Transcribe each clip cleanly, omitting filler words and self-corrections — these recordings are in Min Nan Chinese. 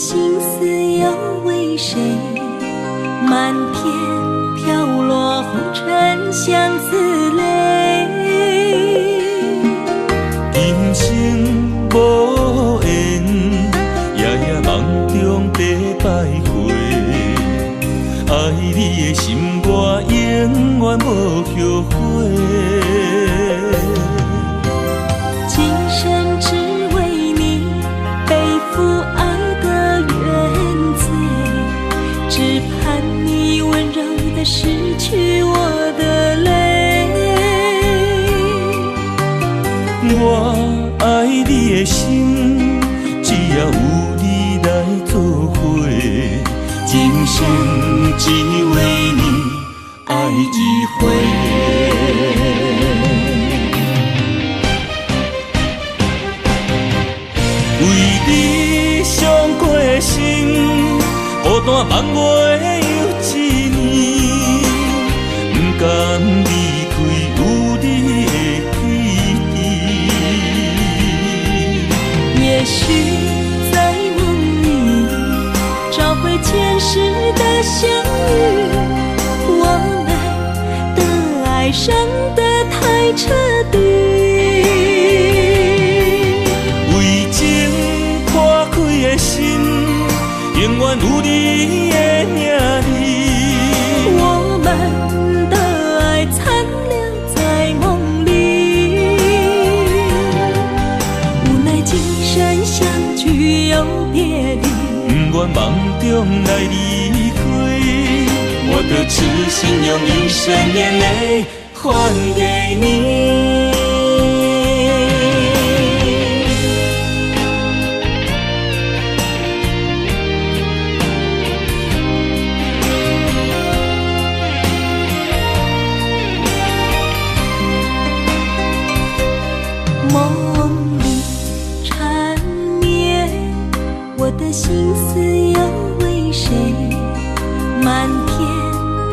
心思又為誰？漫天飄落紅塵相思淚。今生無緣，夜夜夢中在徘徊。愛你的心，我永遠無後悔。今生只為你背負愛的原罪，只盼你溫柔的拭去我的淚。我愛你的心，只要有你來作伙，今生只為你愛一回。為你傷過心，孤單望月又一年，不甘離開有你的彼地。也許在夢裡找回前世的相遇，我們的愛傷得太徹底。為情破開的心，永遠有你的名字。我們的愛殘留在夢裡，無奈今生相聚又別離。不願夢中來離開，我的痴心用一生眼淚還給你。夢裡纏綿，我的心思又為誰？漫天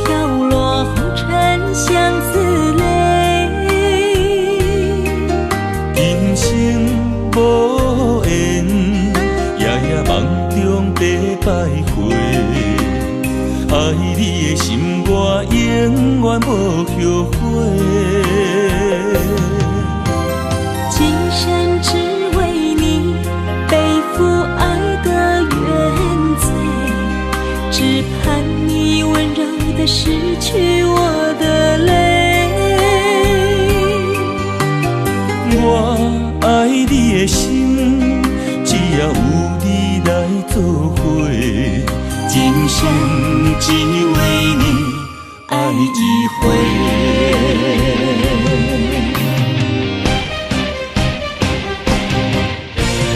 飄落紅塵相思淚。今生無緣，夜夜夢中在徘徊。愛你的心，我永遠無後悔。今生只為你背負愛的原罪，只盼你溫柔的拭去我的淚。我愛你的心，只要有你來作伙，今生只為你愛一回。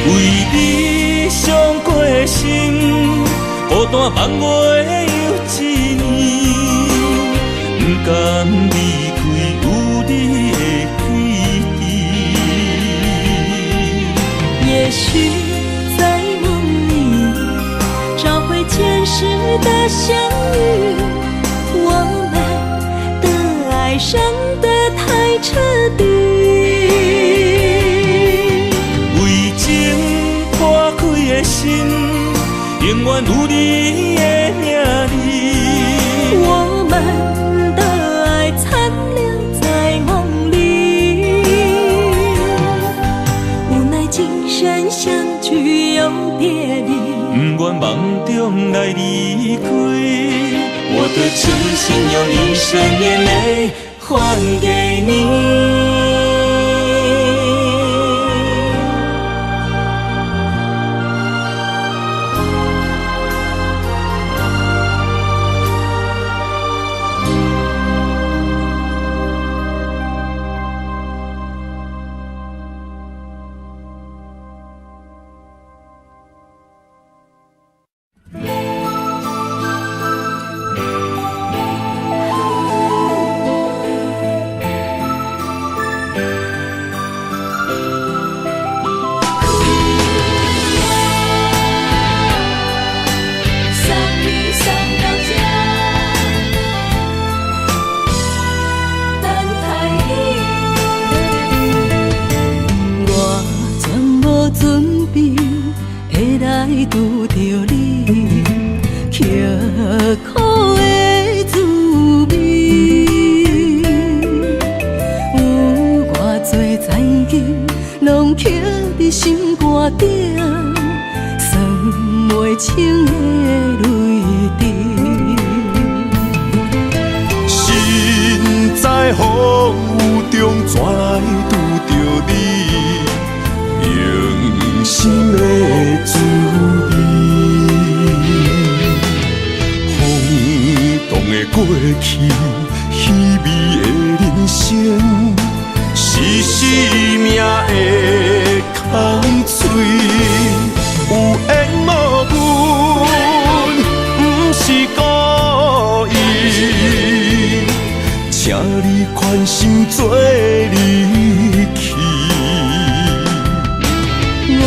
為你傷過心，孤單望月又一年，不甘離開有你的彼地。也許在夢裡找回前世的相遇，我們的愛傷得太徹底。為情破開的心，永遠有你的名字。我們的愛殘留在夢裡，無奈今生相聚又別離。不願夢中來離開，我的痴心用一生眼淚還給你。准备，會來拄著你，刻苦的滋味。有偌濟残金，攏刻佇心肝頂，算袂清的淚滴。身在風雨中，怎來拄著你？用心的滋味。風動的過去，稀微的人生，是生命的空喙。有緣無分，毋是故意，請你寬心做離去。我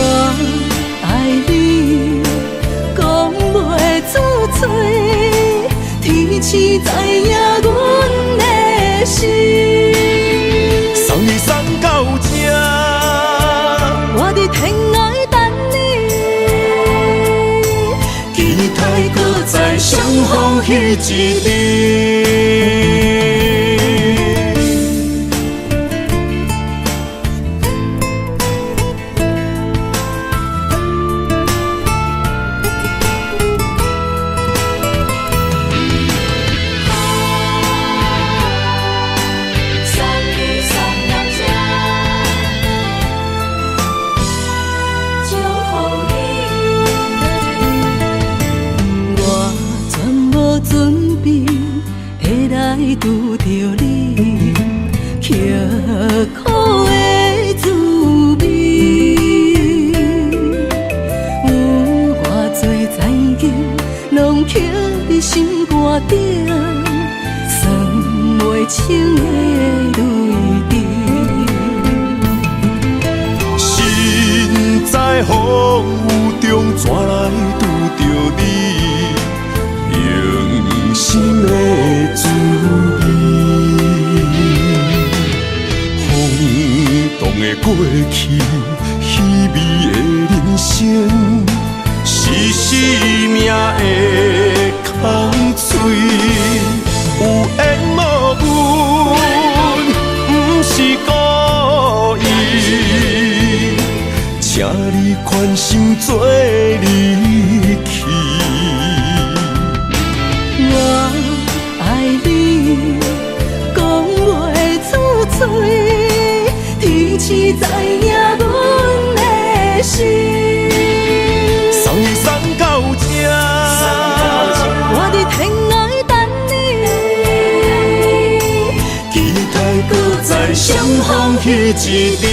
愛你，講袂出嘴，天星知影阮的心。送你送到這，我佇天涯等你，期待閣再相逢彼一日。送你送到這，祝福你。我全無準備會來拄著你，刻苦的滋味。有偌濟殘金，攏刻佇心肝頂，算袂清的淚滴。身在風雨中，怎來拄著你？用心的滋味。風動的過去，稀微的人生，是生命的空喙。有緣無分，毋是故意，請你寬心做離去。我愛你，講袂出嘴，天星知影阮的心。送你送到這，我佇天涯等你，期待閣再相逢彼一日。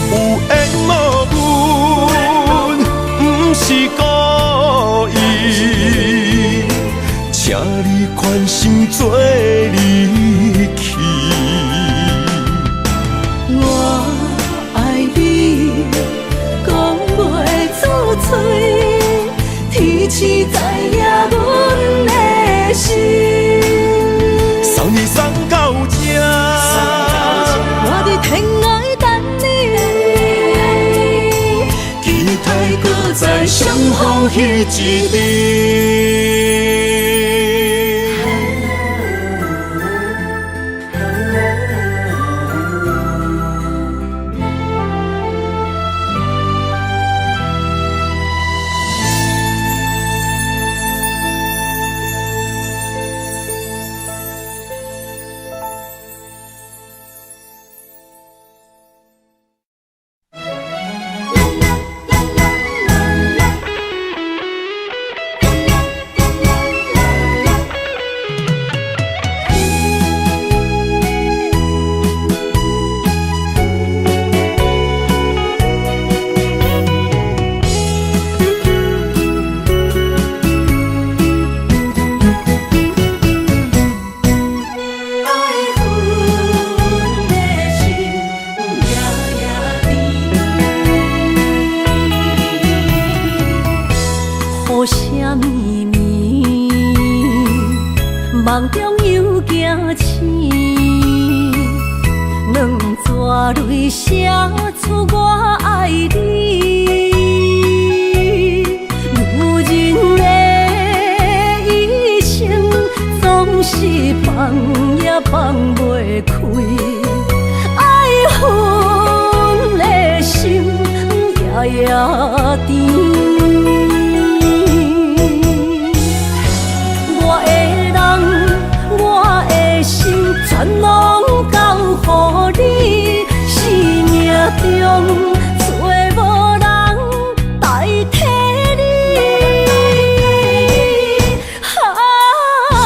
有緣無分，毋是故意，請你寬心做離去。我愛你，講袂出嘴，天星知影阮的心。送你送到這，我佇天涯等你，期待閣再相逢彼一日。愛阮的心夜夜甜，雨声绵绵，梦中又惊醒，两撮泪写出我爱你。夜甜。我的人，我的心，全攏交予你，生命中找無人代替你。啊，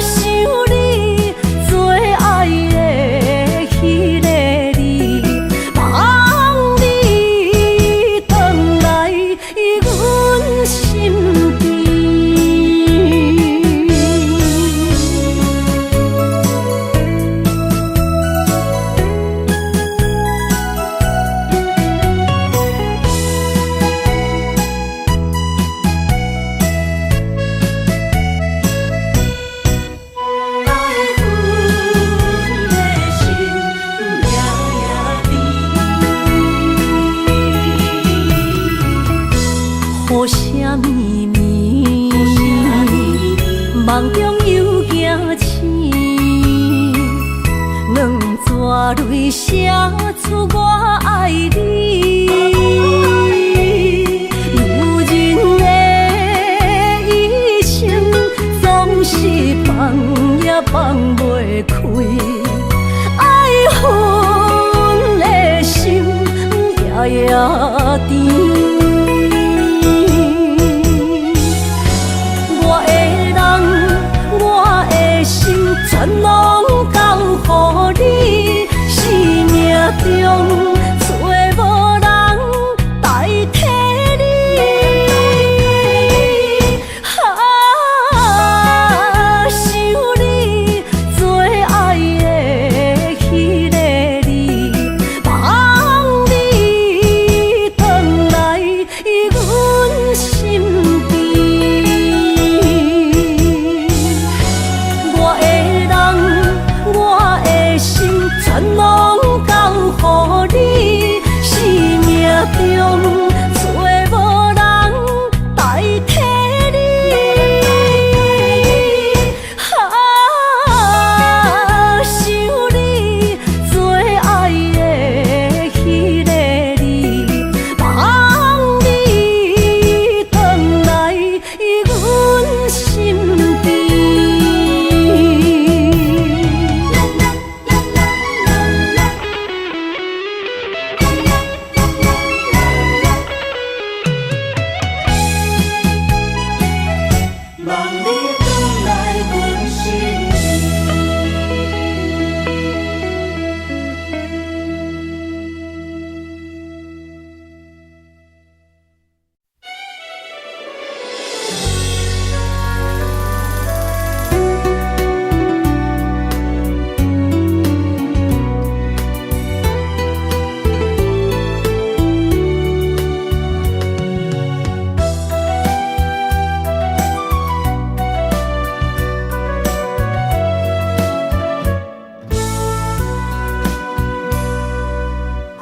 想你最愛的彼个你，望你轉來阮身邊。愛阮的心夜夜甜，雨聲綿綿，夢中又驚醒，兩逝淚寫出我愛你。女人的一生總是放也放袂開，愛恨的心夜夜甜。我的人，我的心，全攏交予你，生命中找無人代替你。啊，想你最愛的彼个你，望你轉來阮身邊。我的人，我的心，全攏交予你，生命中找無人代替你。啊，想你最愛的彼个你，望你轉來阮身邊。望你轉來阮身邊。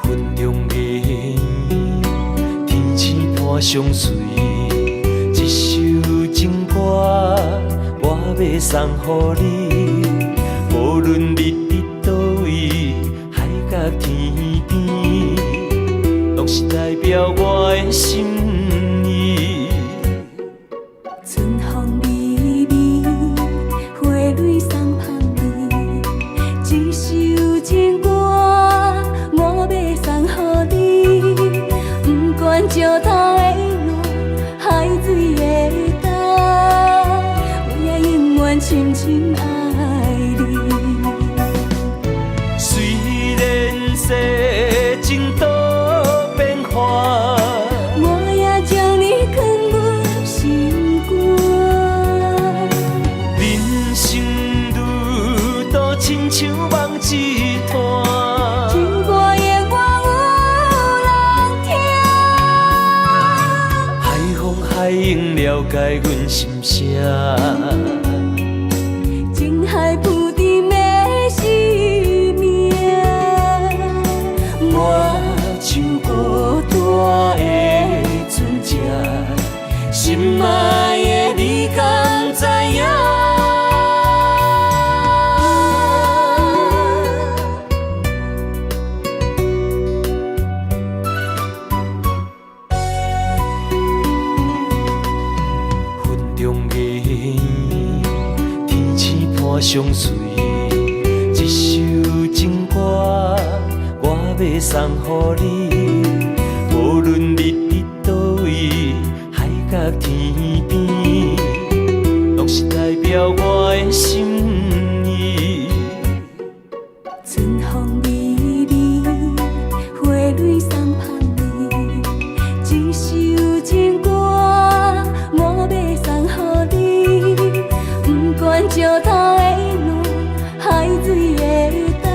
雲中言，天星伴相隨，這首情歌我欲送予你。無論你佇佗位，海角天邊，攏是代表我的心意。春風微微，花蕊送芳味，這首情歌我欲送予你。不管石頭會爛，海水會乾，我也永遠深深愛你。雖然世情多變幻，我也將你囥阮心肝。人生旅途親像夢一段，情歌永遠有人聽。海風海湧了解阮心聲。情海浮沉的生命，我像孤單的船隻，心愛的你敢知影？相隨。這首情歌我欲送予你，無論你佇佗位，海角天邊，攏是代表我的心意。春風微微，花蕊送芳你，這首情歌我欲送予你，不管石頭會軟，海水會干，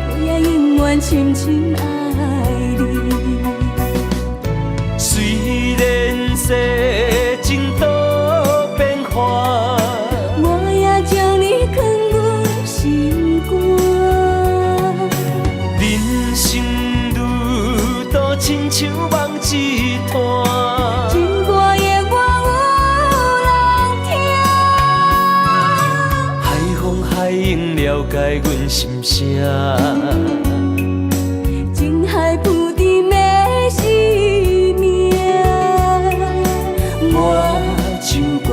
我也永遠深深愛你。雖然世情多變幻，我也將你囥阮心肝。人生路途親像夢一段，情歌永遠有人聽。海風海湧了解阮心聲。情海浮沉的生命，我像孤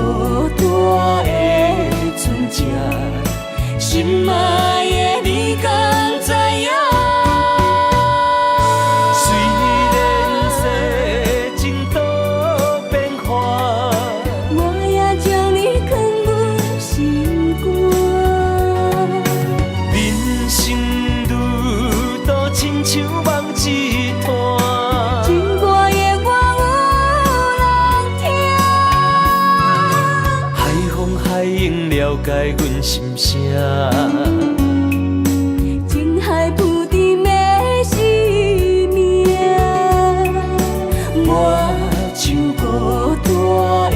單的船隻，心愛的你敢知影？雖然世情多變幻，我也將你囥阮心肝。人生路途親像夢一段，情歌永遠有人聽。海風海湧了解阮心聲。情海浮沉的生命，我像孤單的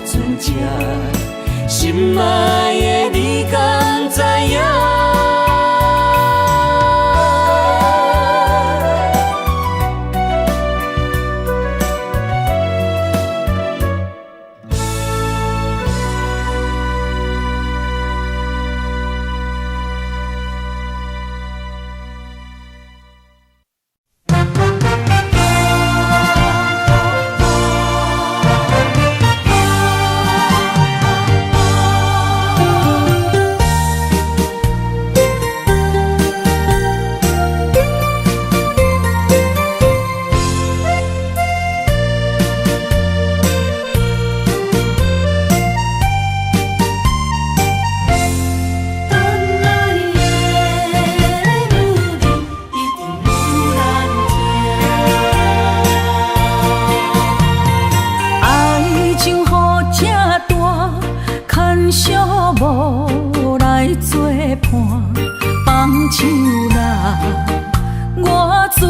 船隻，心愛的你敢知影？等來的女人一定有人疼。愛情予這大，牽小無來作伴，放手啦，我最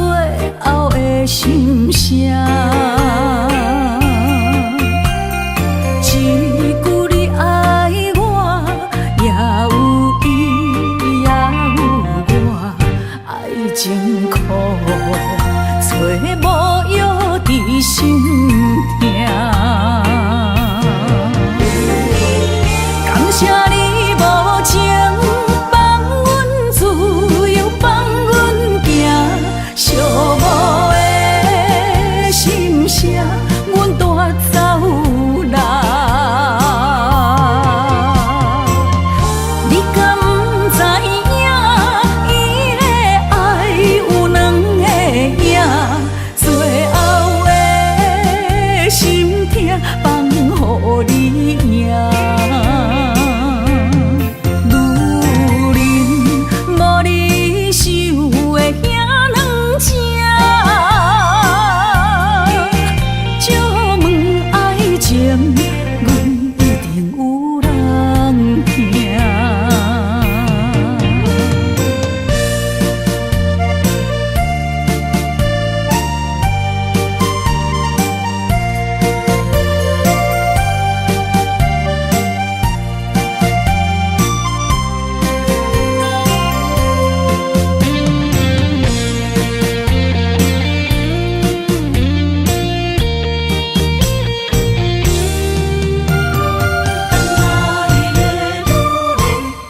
後的心聲。一句你愛我，也有伊，也有我，愛情苦，找無藥治心疼。感謝你無情，放阮自由，放阮行，寂寞的心聲，阮帶走啦。你敢知影？伊的愛有兩个影，最後的心疼放予你贏。女人無你想的遐軟情，借問愛情，阮一定有人疼。等來的女人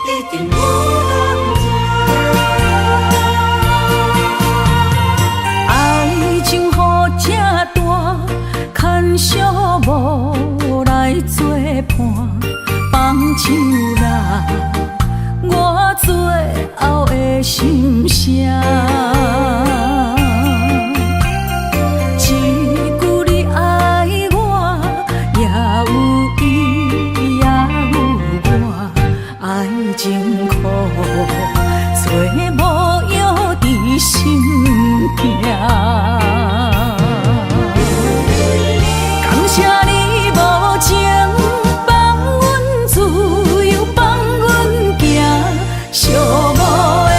一定有人疼。愛情予這大，牽小無來作伴，放手啦，我最後的心聲。一句你愛我，也有伊，也有我，愛情苦，找無藥治心痛。感謝你無情，放阮自由，放阮行，寂寞的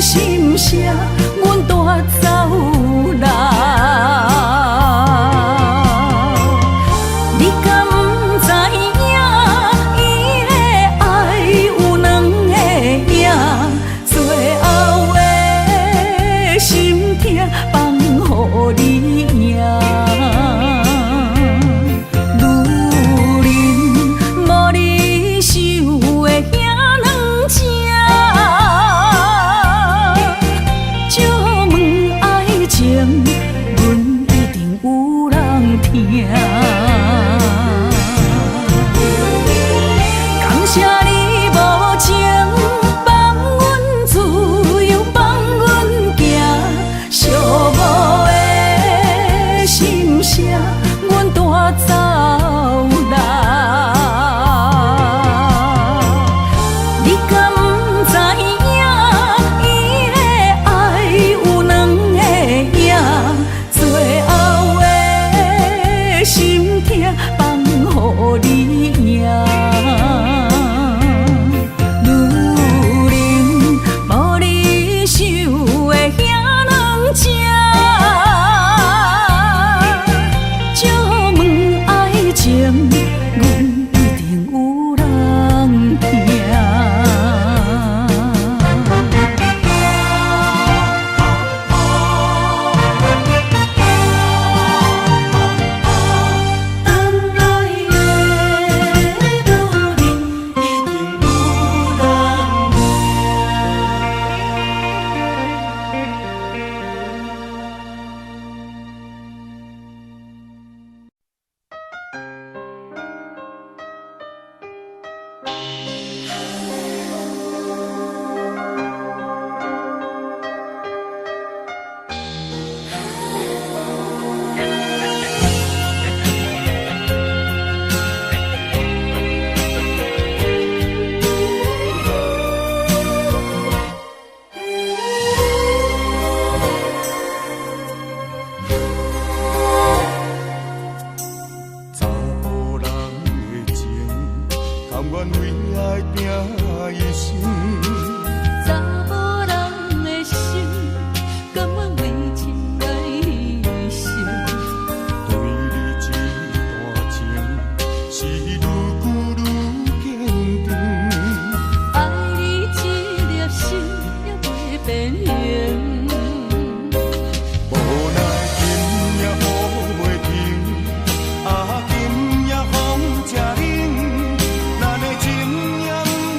心聲，阮帶走啦。你敢不知影，伊的愛有兩个影，最後的心痛放予你贏。女人無你想的遐軟情，借問愛情，阮一定有人疼。感謝你無情，放阮自由，放阮行，寂寞的心聲，阮帶走啦。你敢不知影，伊的愛有兩個影，最後的心痛放予你贏。女人無你想的遐軟情，借問愛情，阮一定有人疼。等來的女人一定有人查埔人的情，甘願為愛拼一生。查某人的心，甘願為情來犧牲。對你這段情，是愈久愈堅定。愛你這粒心也袂變形。無奈今夜雨袂停，啊今夜風這冷，咱的情也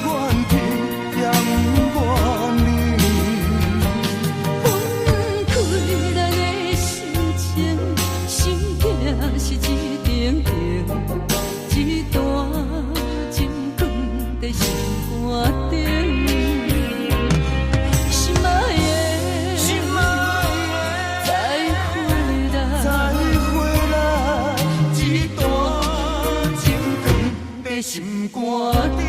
不願停，也不願冷。分開咱的心情，心痛是一定情，這段情藏在心肝頂。心愛的，心愛再的，會啦，再會啦，這段情藏在心肝頂。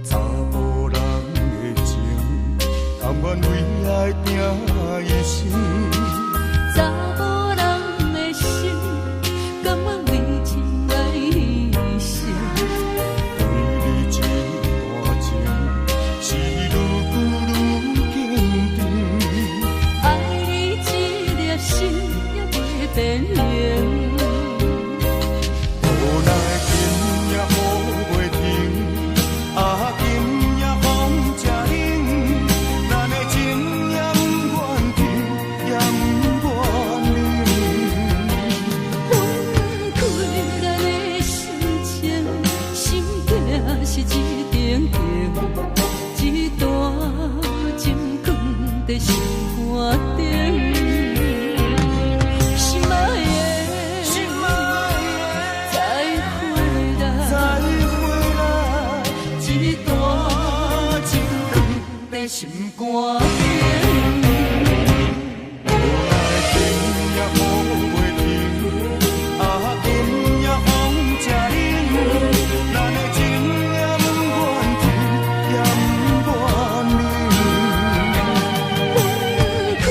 查埔人的情，甘願為愛拼一生。查某人的心，甘願為情來犧牲。對你這段情，是愈久愈堅定。愛你這粒心也袂變形。無奈今夜雨袂停，啊。頂。無奈天也雨袂停，啊今夜風這冷，咱的情也毋願停，也毋願冷。分開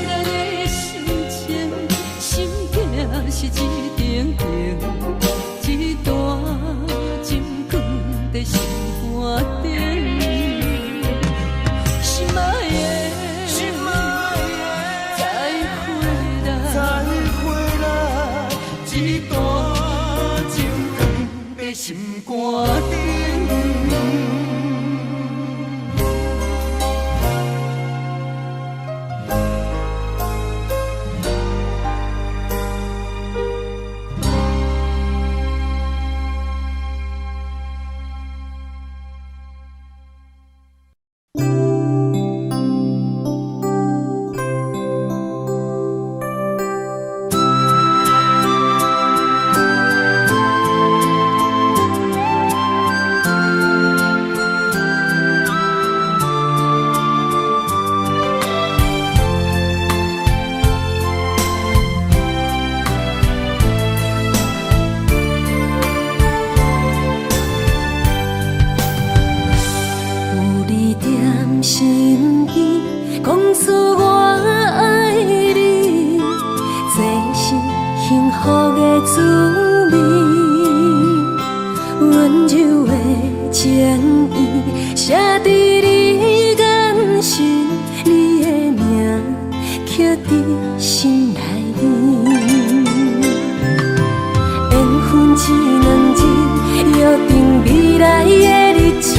咱的心情，心痛是一定定，一段情囥佇心肝頂。心愛的，心愛的，再回來，再回來，這段情囥佇心肝頂。有你踮身邊，講出我愛你，這是幸福的滋味。溫柔的情意，寫佇你眼神，你的名刻佇心內面。緣分這兩字，約定未來的日子，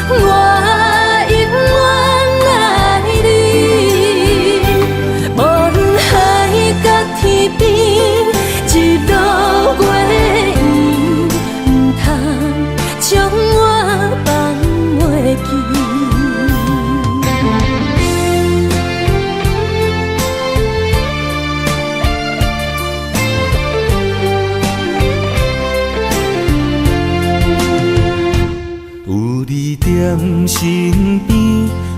我永遠愛你。無論海角天邊，日落月圓，毋通將我放袂記。有你踮身邊，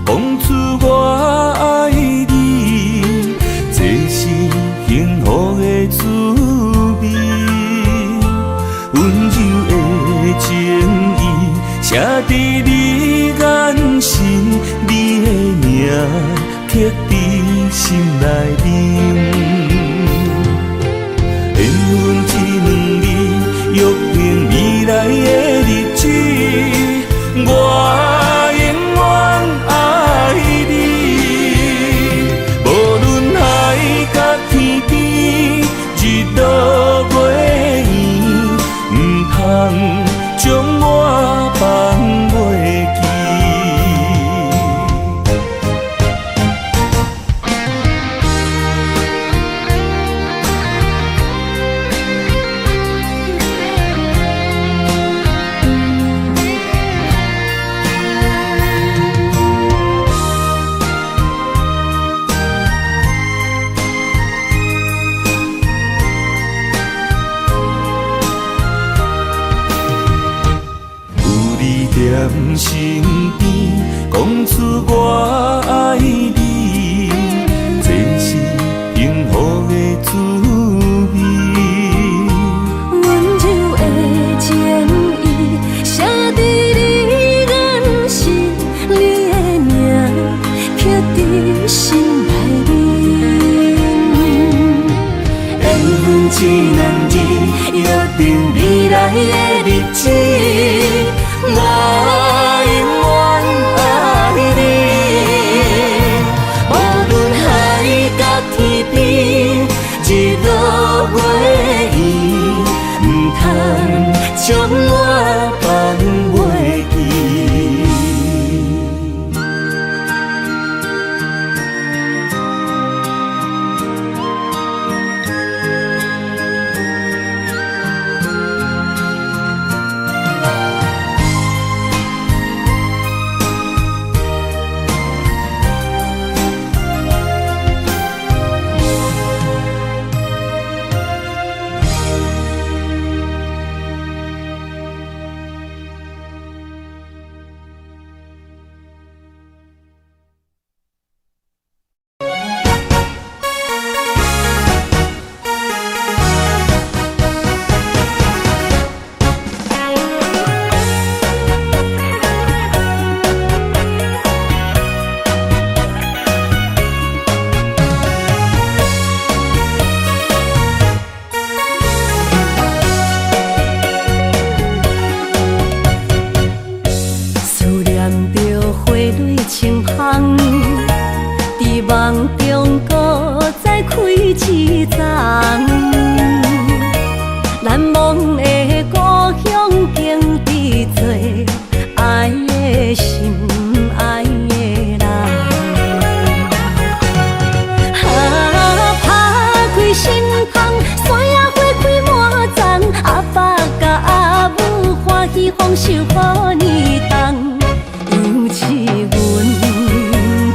講出我愛你，這是幸福的滋味。溫柔的情意，寫佇你眼神，你的名刻佇心內面。緣分這兩字，約定未來的日子，我永遠愛你。無論海角天邊，日落月圓，毋通將我放袂記。有你踮身邊，講出我愛你，這是幸福的滋味。溫柔的情意，寫佇你眼神，你的名刻佇心內面。緣分這兩字，約定未來的日子，我永遠愛你。無論海角天邊，日落月圓，毋通將我放袂記。有喜丰收予年冬，犹似阮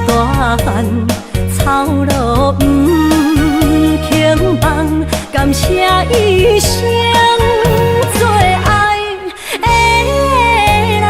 大汉操劳毋肯放，感谢一生最爱的人。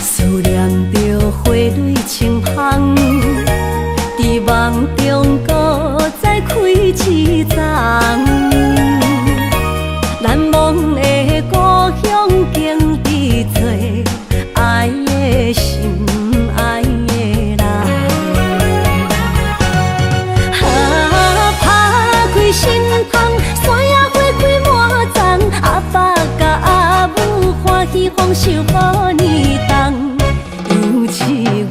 思念著花蕊青芳，伫梦中阁再开一丛。难忘的故乡，经伫最爱的心爱的人。啊，拍开心窗，山野花开满丛，阿爸佮阿母欢喜丰收予年冬，犹似阮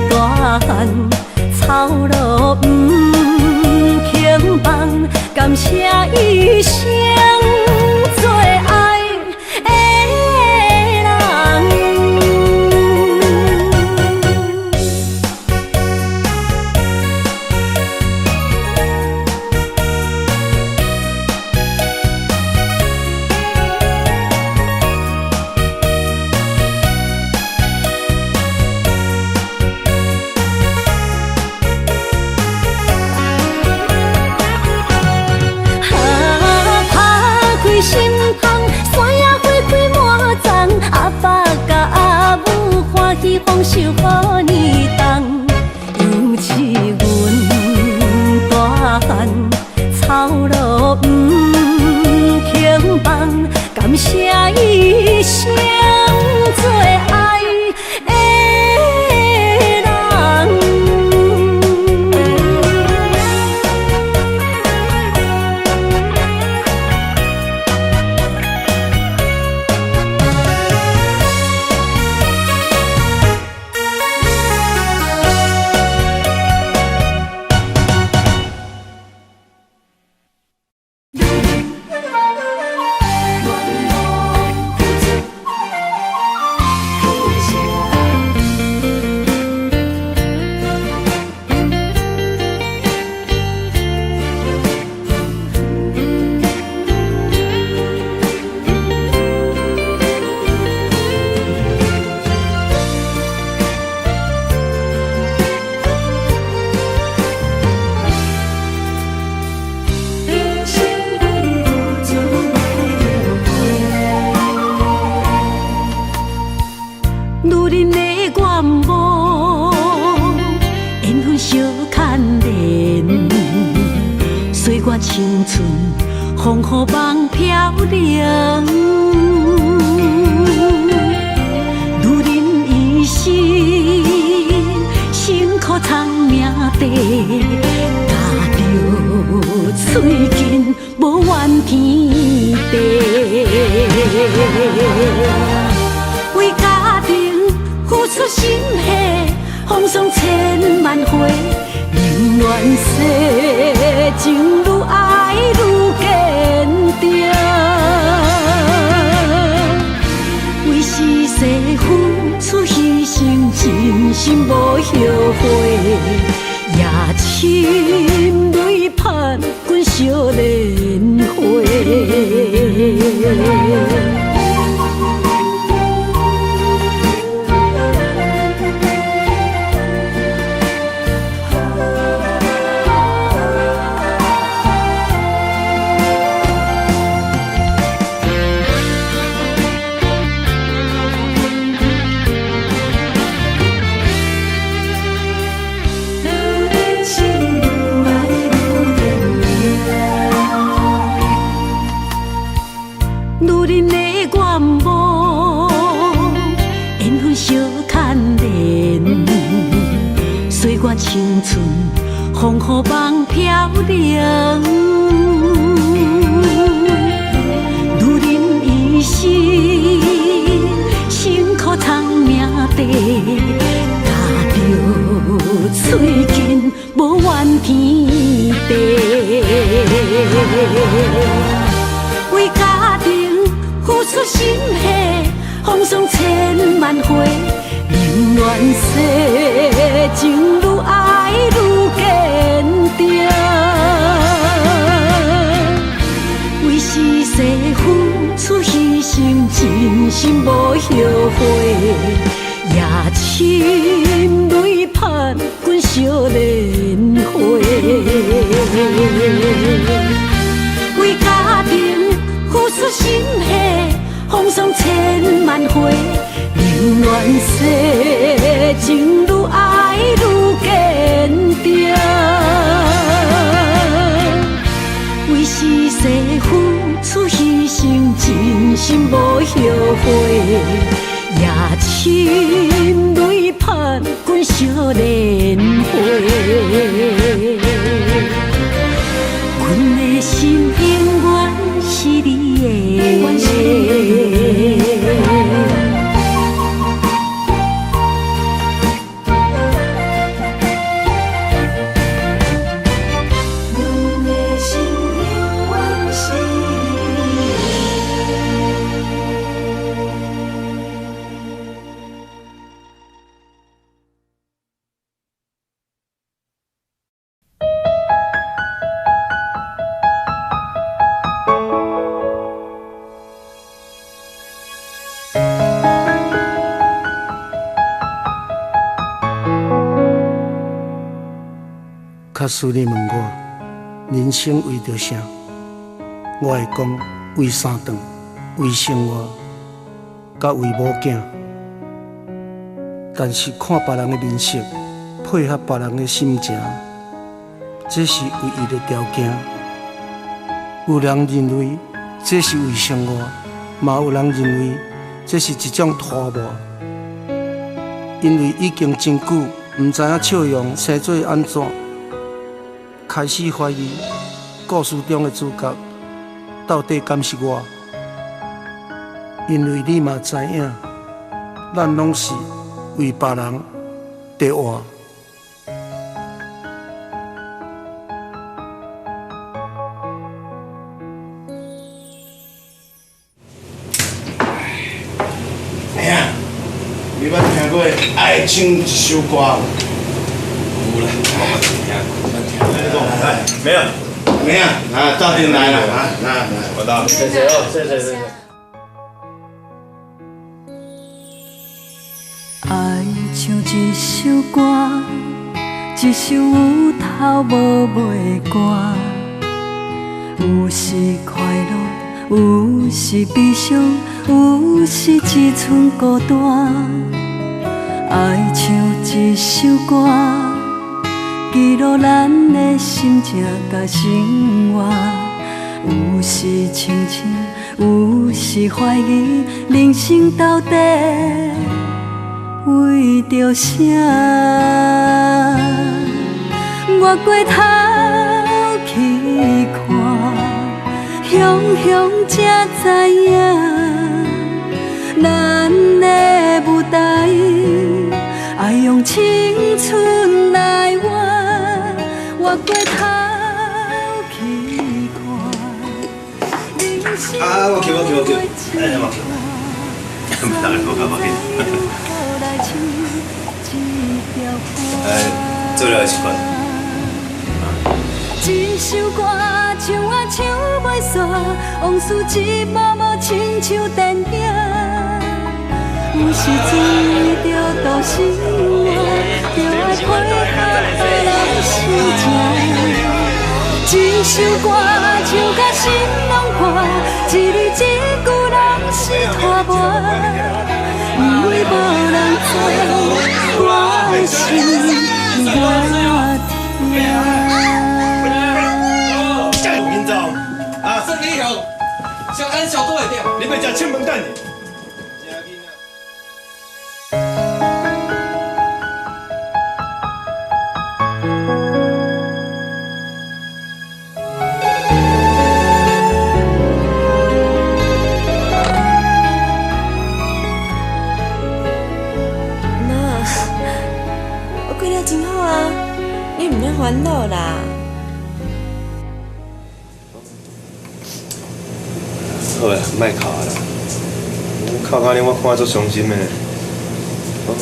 大汉操劳毋肯放，感谢一生最爱的人。啊，拍开心窗，山野花开满丛，阿爸佮阿母欢喜丰收予年冬，犹似阮大汉操劳毋肯放，感谢一生最爱的人。人生阮付出袂后悔。女人的愿望，缘分相牵连，岁月青春，风雨梦飘零。女人一生辛苦藏命地，咬著喙紧，无怨天地。为家庭付出心血，风霜千万回，宁愿世情愈爱愈坚定。为时势付出牺牲，真心无后悔，也深泪盼阮惜莲花。女人心愈爱愈坚定。女人的愿望，缘分相牵连，岁月青春，风雨梦飘零。女人一生辛苦藏命天地。為家庭付出心血，風霜千萬回，寧願世情愈愛愈堅定。為時勢付出犧牲，真心無後悔，也親淚盼阮惜蓮花。為家庭付出心血，風霜千萬回，寧願世情愈愛愈堅定。為時勢付出犧牲，真心無後悔，也親淚盼阮惜蓮花。阮的心永遠是你的。假使你問我，人生為著啥？我會講為三頓，為生活，佮為某囝。但是看別人的面色，配合別人的心情，這是唯一的條件。有人認為這是為生活，嘛有人認為這是一種拖磨。因為已經真久毋知影笑容生做按怎。開始懷疑故事中的主角到底敢是我？因為你嘛知影，咱攏是為別人在活。哎呀，你捌聽過愛唱一首歌無？有啦，我捌聽過。來，沒有，沒有，啊，到底來了，來來來，我到，謝謝哦，謝謝謝謝。愛像一首歌，一首有頭無尾歌，有時快樂，有時悲傷，有時一寸孤單。愛像一首歌，記錄咱的心情佮生活，有時清醒，有時懷疑，人生到底為著啥？我回頭去看，雄雄才知影，咱的舞台愛用青春來換。我回頭去看，啊，我去，我去，我去，哎，我去，唔得，我去，我去。哎，做了習慣。一首歌唱啊唱袂煞，往事一幕幕親像電影。有時陣為著度生活，著愛配合別人心情。一首歌唱甲心攏破，一字一句攏是拖磨。因為無人知我的心偌疼。啊，胜利雄，小安小多一点，你欲食七门蛋？媽，我過得真好啊，你毋免煩惱啦。好啦，莫哭啦。我哭甲你，我看足傷心的。好，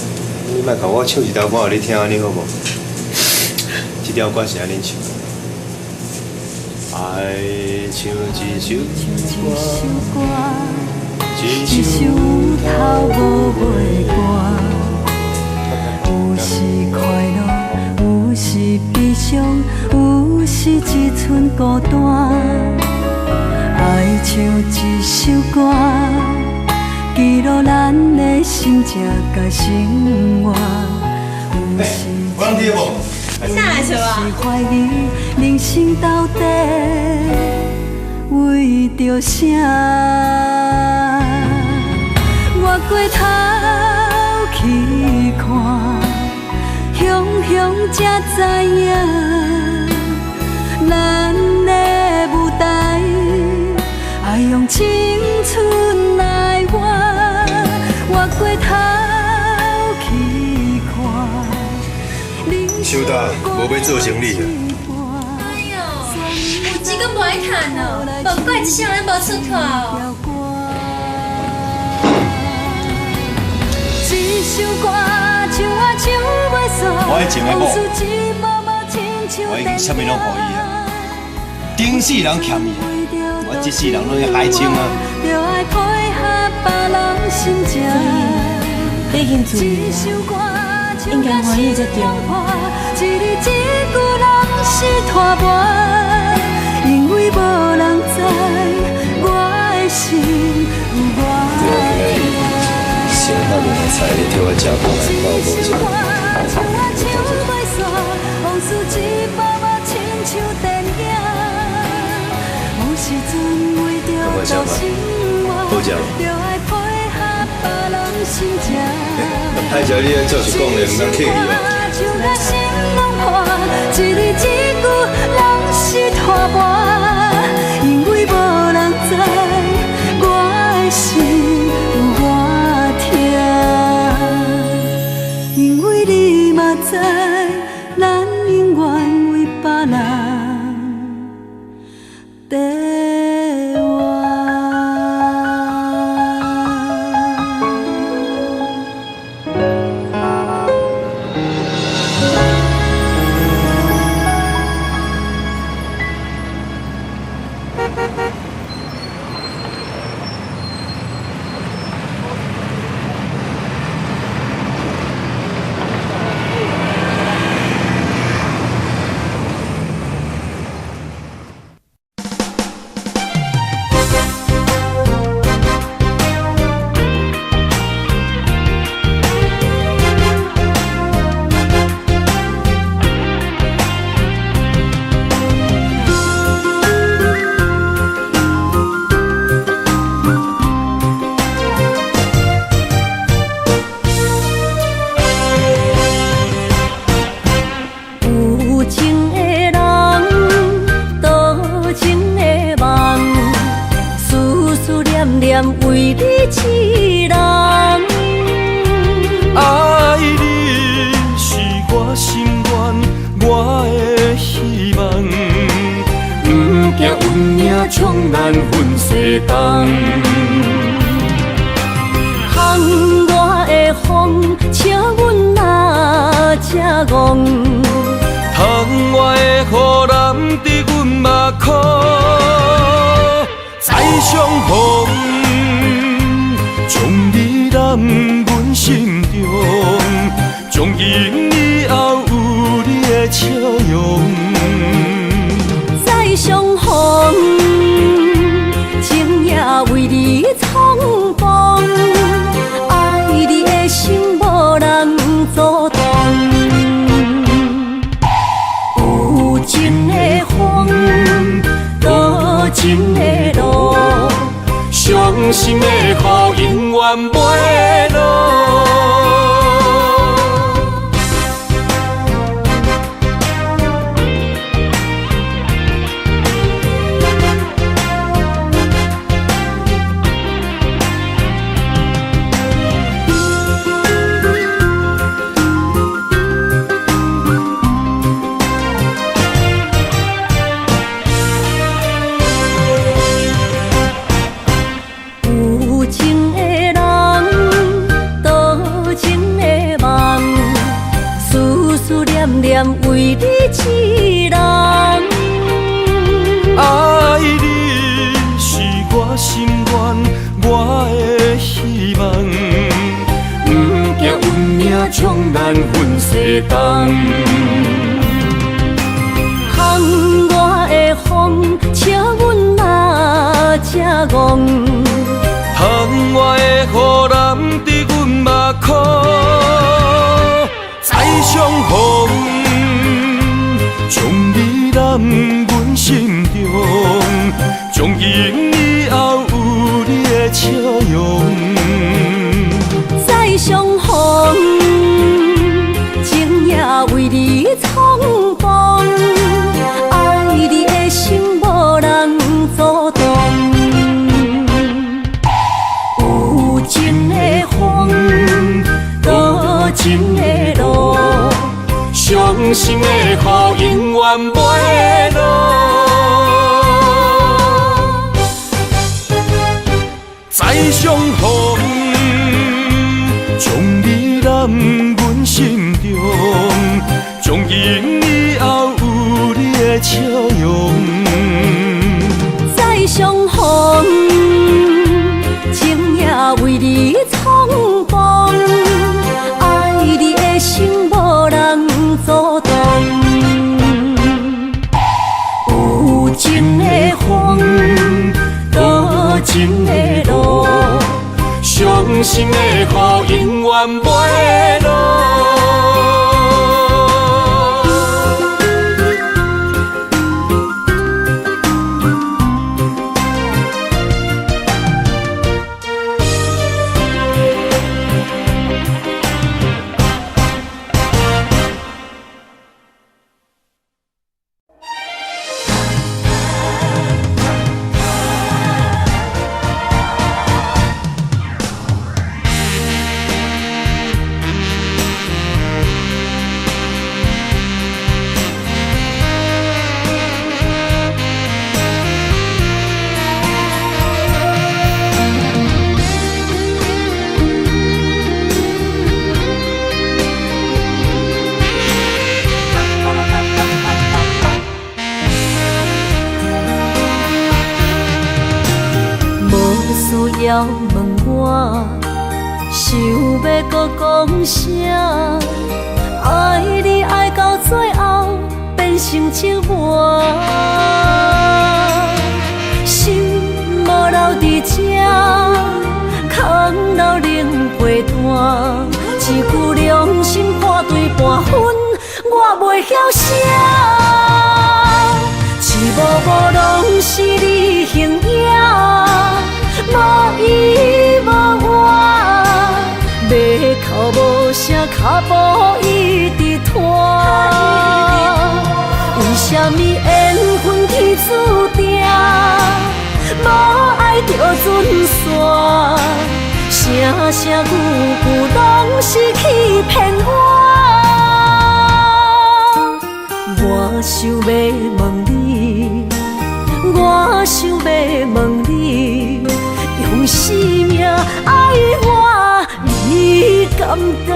你莫哭，我唱一條歌予你聽，按呢好無？這條歌是按呢唱。愛像一首歌，一一首首有頭無尾歌，有時快樂，有時悲傷，有時一寸孤單。愛像一首歌，記錄咱的心情佮生活。有時我人佇無？你哪來找是啊？懷疑人生到底為著啥？我回頭去看，雄雄才知影，咱的舞台愛用青春來換。我回頭去看，收到，無欲做生理啊。哎喲，有錢閣無愛趁哦，無怪這世人無出頭。這首歌唱啊唱袂煞，我彼前的某，我已經啥物攏予伊啊，頂世人欠伊，我這世人攏會害清啊。就愛配合別人心情。你已經自由啊，應該歡喜才對。一字一句攏是拖磨，因為無人知我的心有偌對我今仔日先拍兩个菜，你替我食飯來幫我補一下。我食飯，好食無？歹食你按照實講咧，毋通客氣哦。一字一句攏是拖磨，因為無人知我的心有偌疼，因為你嘛知，咱永遠為別人佇活。有情的人，多情的夢，思思念念為你痴人。愛你是我心願，我的希望。不驚運命將咱分西東。窗外的風，請阮若這戇。窗外的雨淋得阮目眶，再相逢，將你揽阮心中，從今以後有你的笑容。再相逢，情也為你重逢，愛你的心無人阻擋。有情的風，多情的路，傷心的雨永遠袂落。难分西东。窗外的风，笑阮若这戆。窗外的雨淋伫阮目眶，再相逢，将你揽阮心中，从今以后有你的笑容。再相逢，情也为你重逢，爱你的心无人阻挡。有情的风，多情的路，伤心的雨永远袂落。再相逢，将你揽阮心中，从今以后有你的笑容。再相逢，情也为你重逢，爱你的心无人阻挡。有情的风，多情的路，伤心的雨永远袂落。需要问我，想欲阁讲啥？爱你爱到最后变成折磨，心无留伫这，空留冷被单，一句良心破对半分，我袂晓写。一幕幕拢是你形影，无依无我，欲哭无声，脚步一直拖。为啥物缘分天注定，无爱就准散，声声句句拢是欺骗我。我想欲问你，我想欲问你，用生命爱我，你敢当？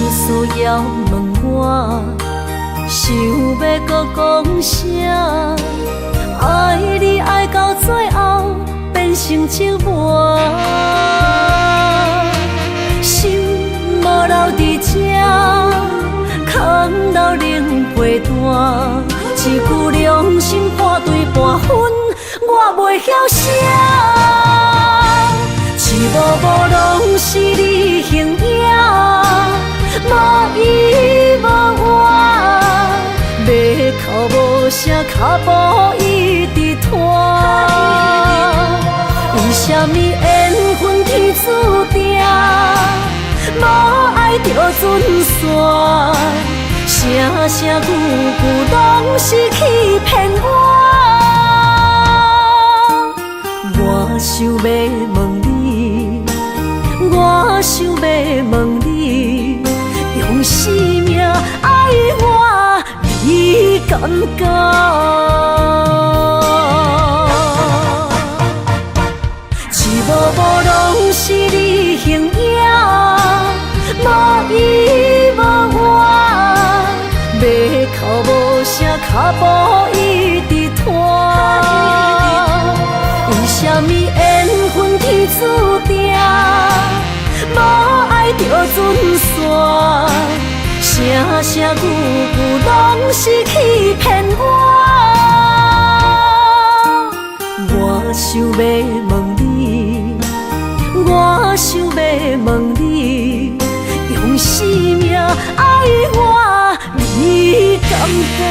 需要问我，想欲阁讲啥？爱你爱到最后变成折磨，心无留伫这，空留冷被单，一句良心破对半分，我袂晓写。一幕幕拢是你形影，无依无我，欲哭无声，脚步一直拖。为啥物缘分天注定，无爱就准散，声声句句拢是欺骗我。我想欲问你，我想欲问你，用生命覺。一幕幕攏是你形影，無依無我，欲哭無聲，跤步一直拖。為啥物緣分天注定，無愛就陣散，聲聲句句攏是欺騙我。我想欲問你，我想欲問你，用生命愛我，你敢甘？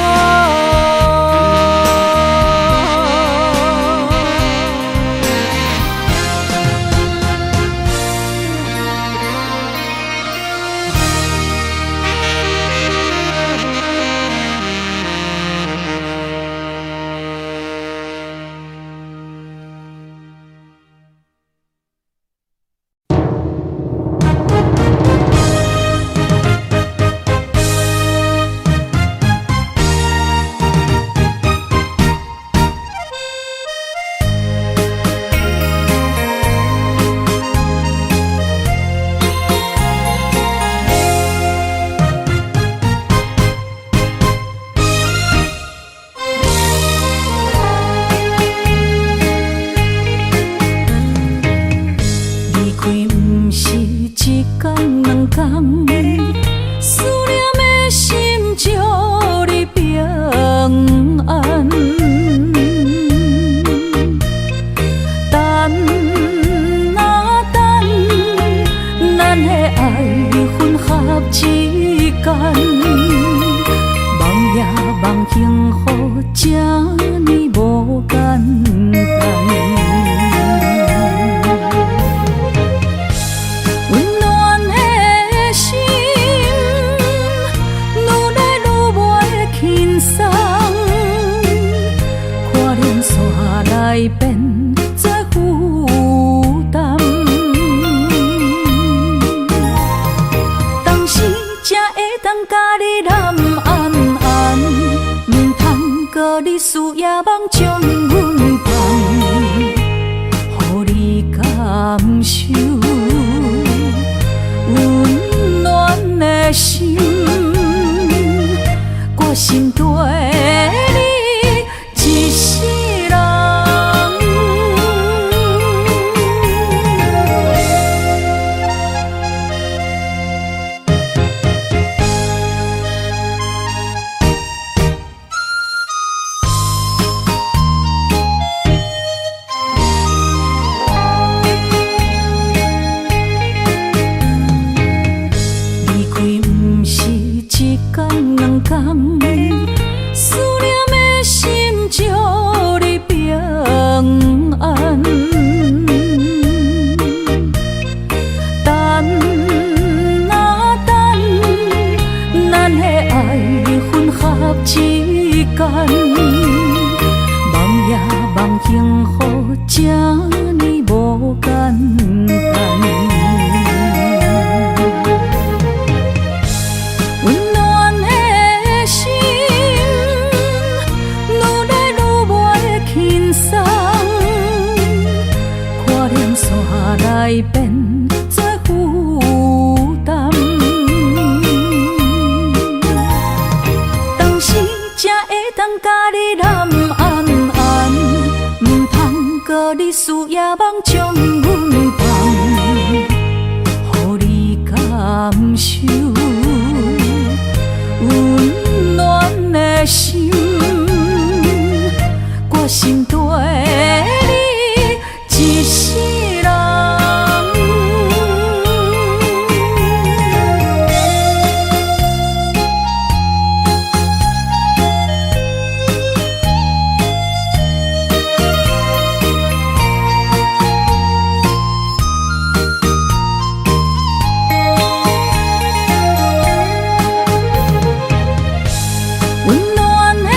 溫暖的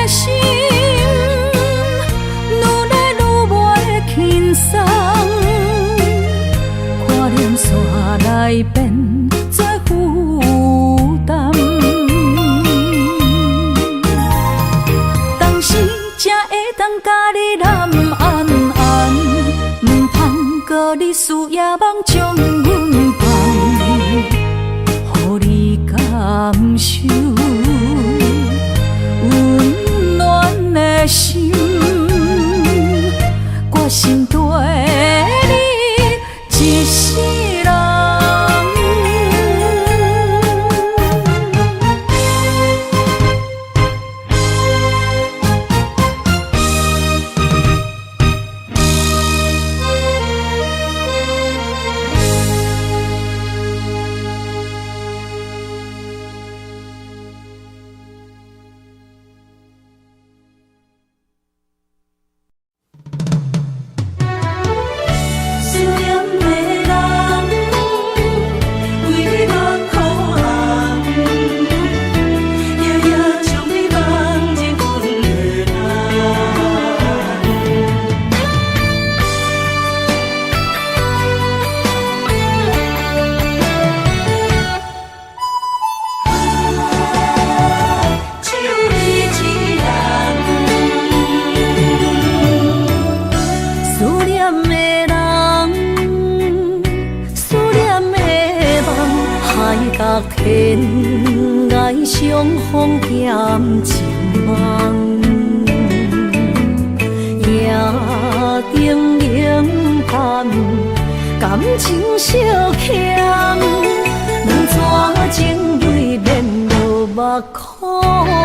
心，愈夜夢將阮放，予你感受溫暖的心，決心綴你一世人。思念的人，為你目眶紅，夜夜將你夢入阮的夢。只有你一人。思念的人，思念的夢，海角天涯相逢踮一夢，夜燈冷淡，感情相欠，兩逝情淚免落目眶紅。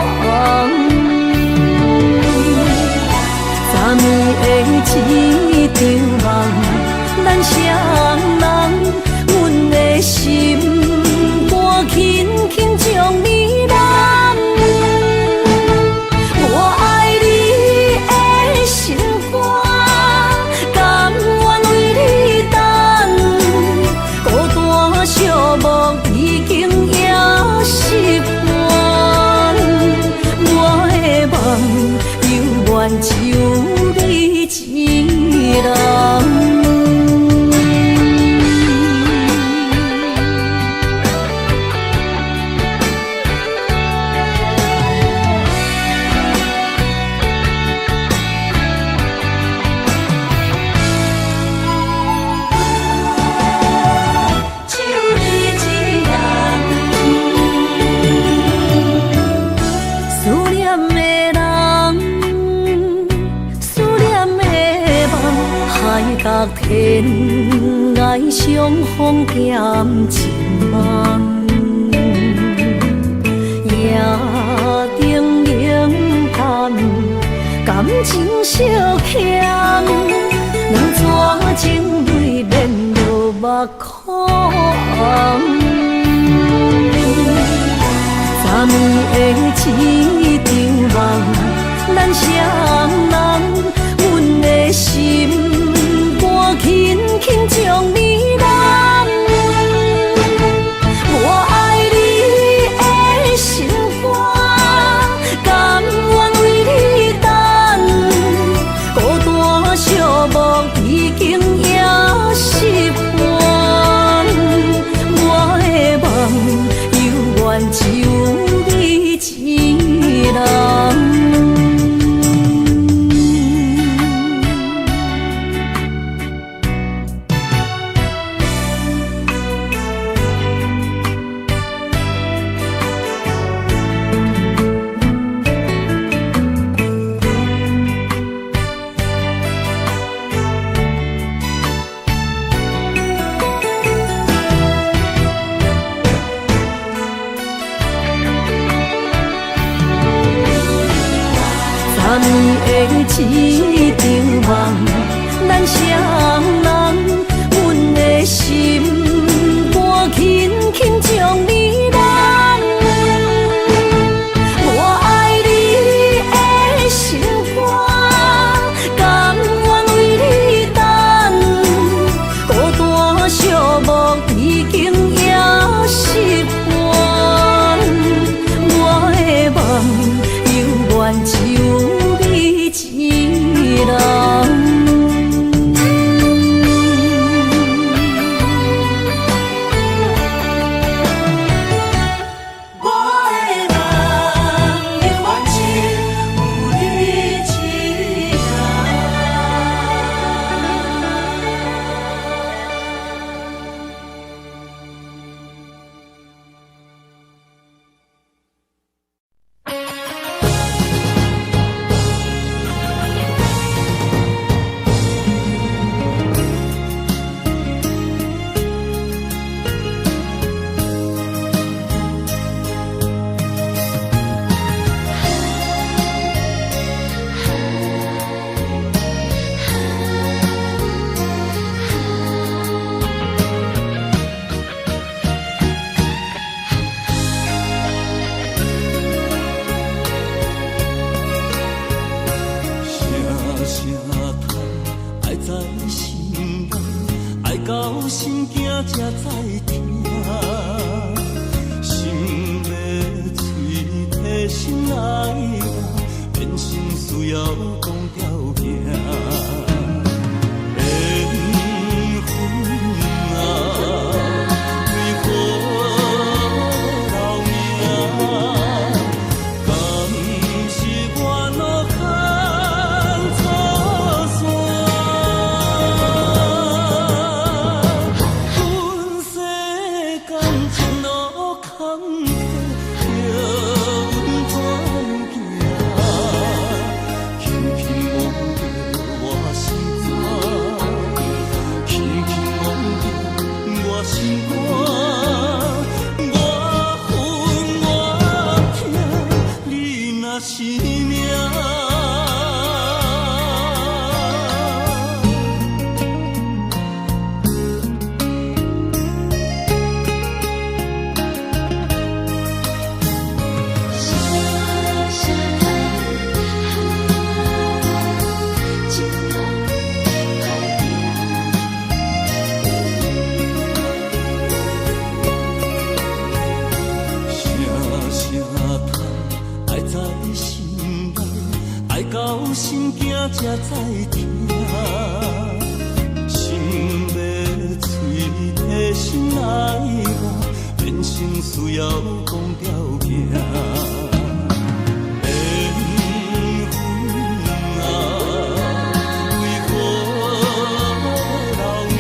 昨暝的一場夢，咱雙人，阮的心肝輕輕將你攬。我愛你的心肝，甘願為你等，孤單寂寞已經也習慣。我的夢猶原只有你一人。只有你一人。思念的人，思念的夢，海角天涯相逢踮一夢，夜燈冷淡，感情相欠，兩逝情淚免落目眶紅。昨暝的一場夢，咱雙人，阮的心肝輕輕將你攬。我愛你的心肝，甘願為你等，孤單寂寞已經也習慣。我的夢猶原只有你一人。昨暝的一場夢，咱雙人，阮的心肝輕輕將你攬。我愛你的心肝，甘願為你等，孤單寂寞已經也習慣。我的夢猶原只有你一在心內，愛到心驚才知疼。心欲喙提心愛我，變成需要講條件。緣分啊，為何留名？敢是我路牽錯線？阮世間情路坎坷，叫阮怎行？輕輕摸著我心肝，輕輕摸著我心肝，我恨我疼，你若是命。声声叹，情路歹行。声声叹，愛在心內，愛到心驚才知疼。心欲喙提心愛我，變成需要講條件。緣分啊，為何留名？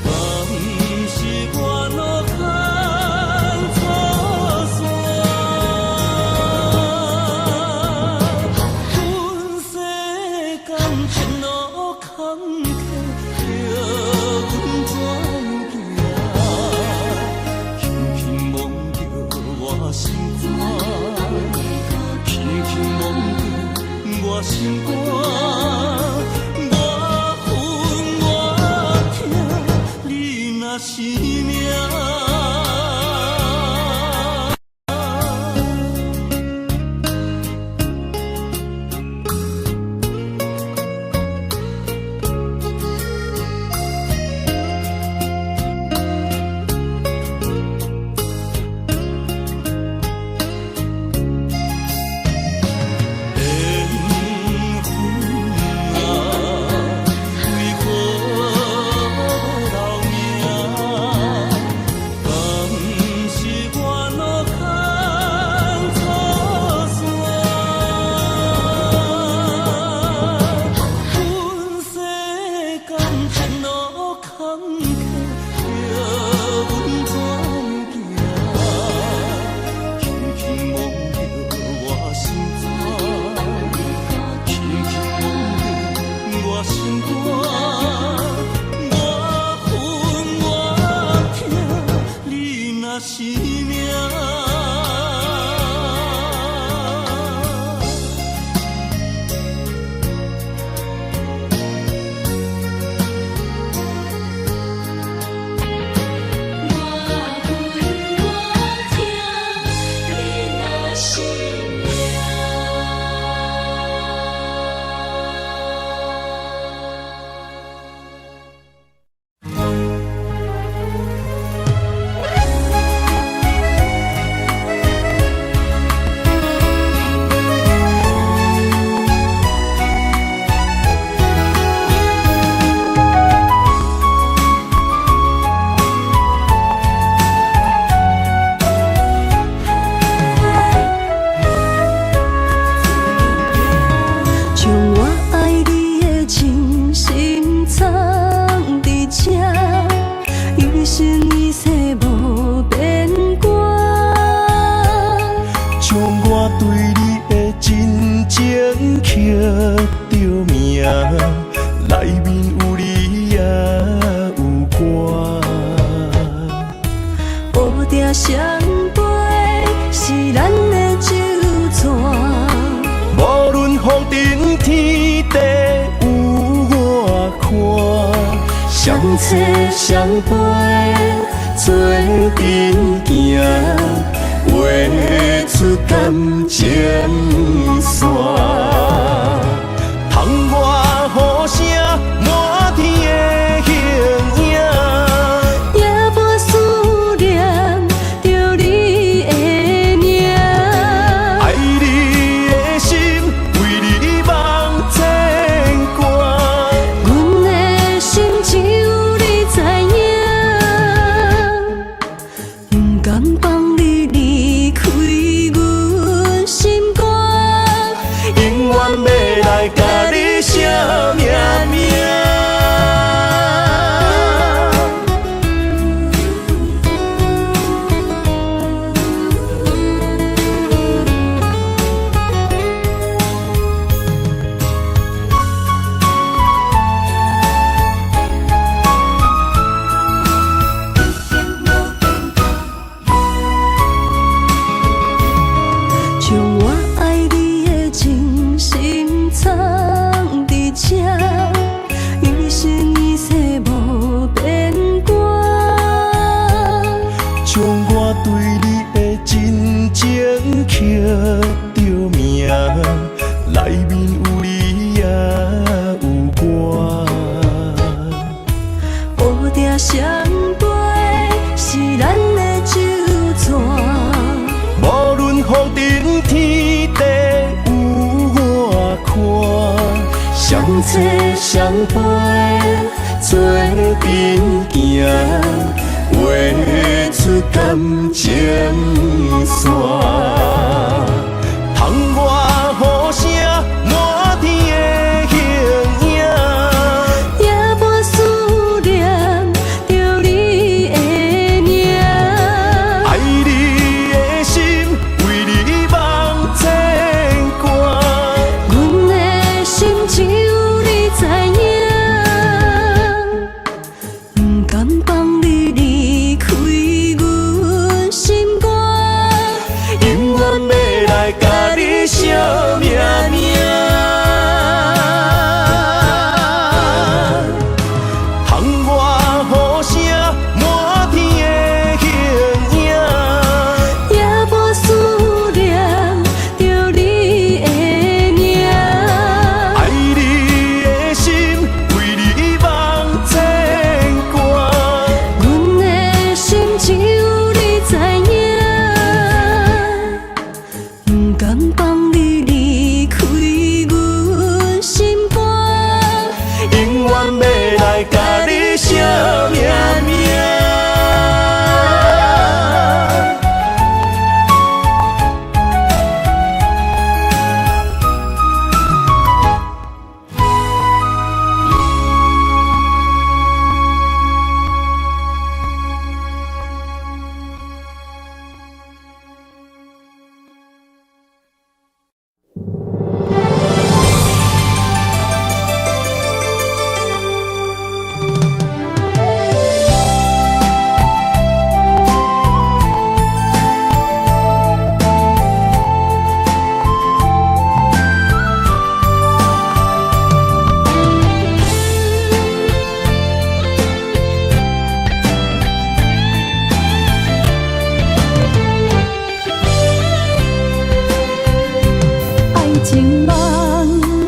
敢是我路牽錯線？阮世間情路坎坷，叫阮怎行？輕輕摸著我心肝，輕輕摸著我心肝，我恨我疼，你若是命。緣分啊，為何留名？敢是我路牽錯線？阮世間情路坎坷，叫阮怎行？輕輕摸著我心肝，輕輕摸著我心肝，我恨我疼，你若是命。我恨我疼，你若是命。將我愛你的真心藏佇這，一生一世無變卦。將我對你的真情刻著名，內面有你也有我。烏蝶相飛是咱的酒紙，無論風塵天地有偌寬，相找相陪做陣行，畫出感情線。窗外雨相找相陪，做阵行，画出感情线。窗外雨声，满天的形影，也无思念著你的名。爱你的心，为你梦牵挂。阮的心只有你知影，不甘放你離開阮心肝，永遠欲來共你相命命。窗外雨聲，滿天的形影，也無思念著你的名。愛你的心，為你夢牽掛。阮的心只有你知影，不甘放你離開阮心肝，永遠欲來共你相命命。愛情夢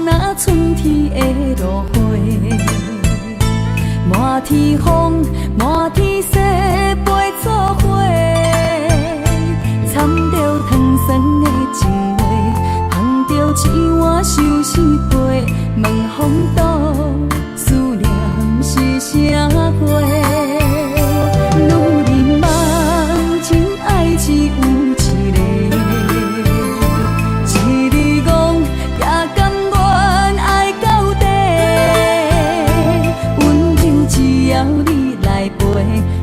若春天的落花，滿天風，滿天雪，飛做伙，掺著糖酸的情話，捧著一碗相思杯，問風度思念是啥貨？女人夢真愛只有一个。一日戇也甘願愛到底，溫柔只要你來陪，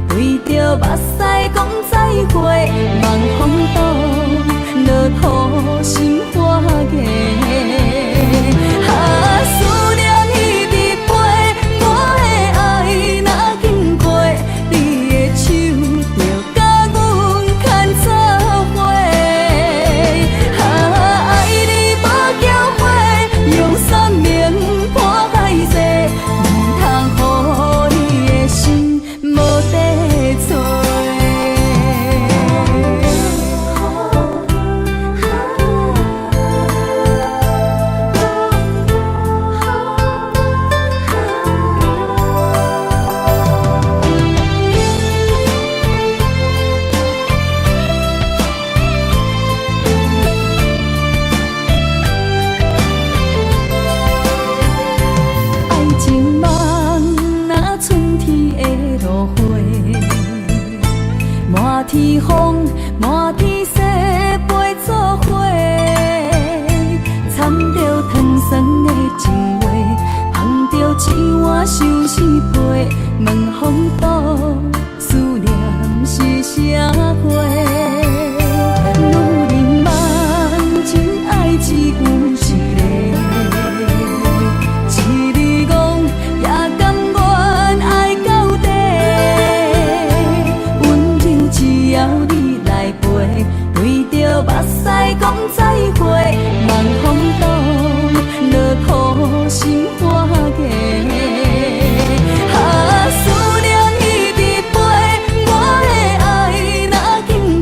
對著目屎講再會，望風度落土心花芽。啊，思念一直飛，我的愛若經過，你的手就共阮牽做伙。啊，愛你無後悔，用生命破海誓，毋通予你的心無地揣。愛情夢若春天的落花，滿天風，滿天雪，飛做伙，掺著糖酸的情話，捧著一碗相思杯，問風度思念是啥貨？女人夢真愛只有一個。一日戇也甘願愛到底，溫柔只要你來陪，對著目屎講再會，望風度落土心花芽。啊，思念一直飛，我的愛若經過，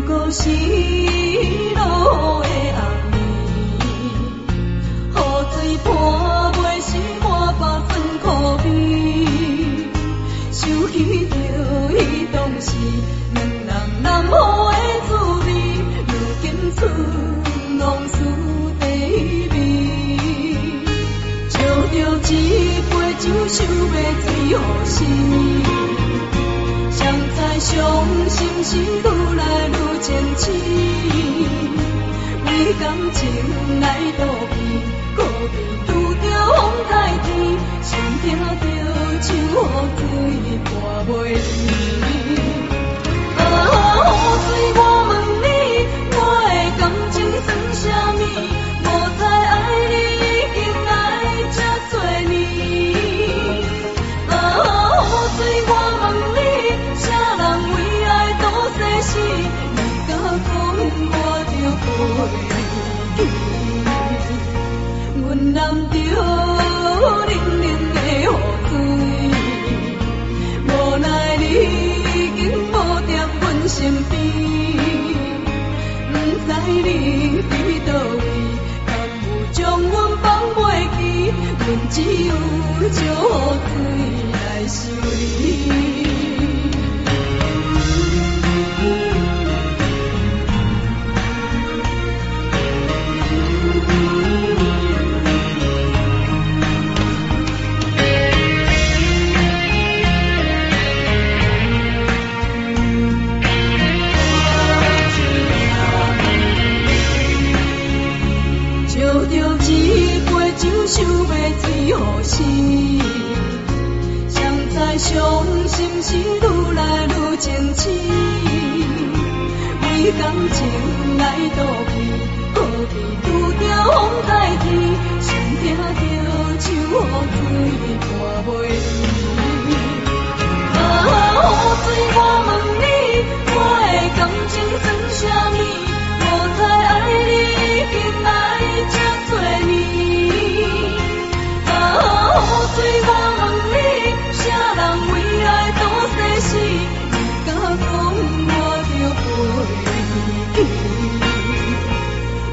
果是落雨的暗暝，雨水泼袂是满腹酸苦味，想起著彼当时两人难好的滋味，如今剩濃思甜味。照著一杯酒，想欲醉予死。誰知傷心事愈來愈情深，為感情來妒忌，苦味拄著風颱天，心疼著像雨水泼袂離。啊，雨水我問你，我的感情算啥物？無彩愛你已經愛這多年。啊，雨水我問你，啥人為愛賭生死？你敢講我著袂記？阮淋著冷冷的雨水，無奈你已經無佇阮身邊，不知你佇佗位，敢有將阮放袂記？阮只有借雨水來想你。照著一杯酒，想欲醉予死。誰知傷心事愈來愈情深，為感情來妒忌，苦味拄著風颱天，心疼著像雨水泼袂離。啊，雨水我問你，我的感情算啥物？無彩愛你已經愛這多年。啊，雨水我問你，啥人為愛賭生死？你敢講我著袂記？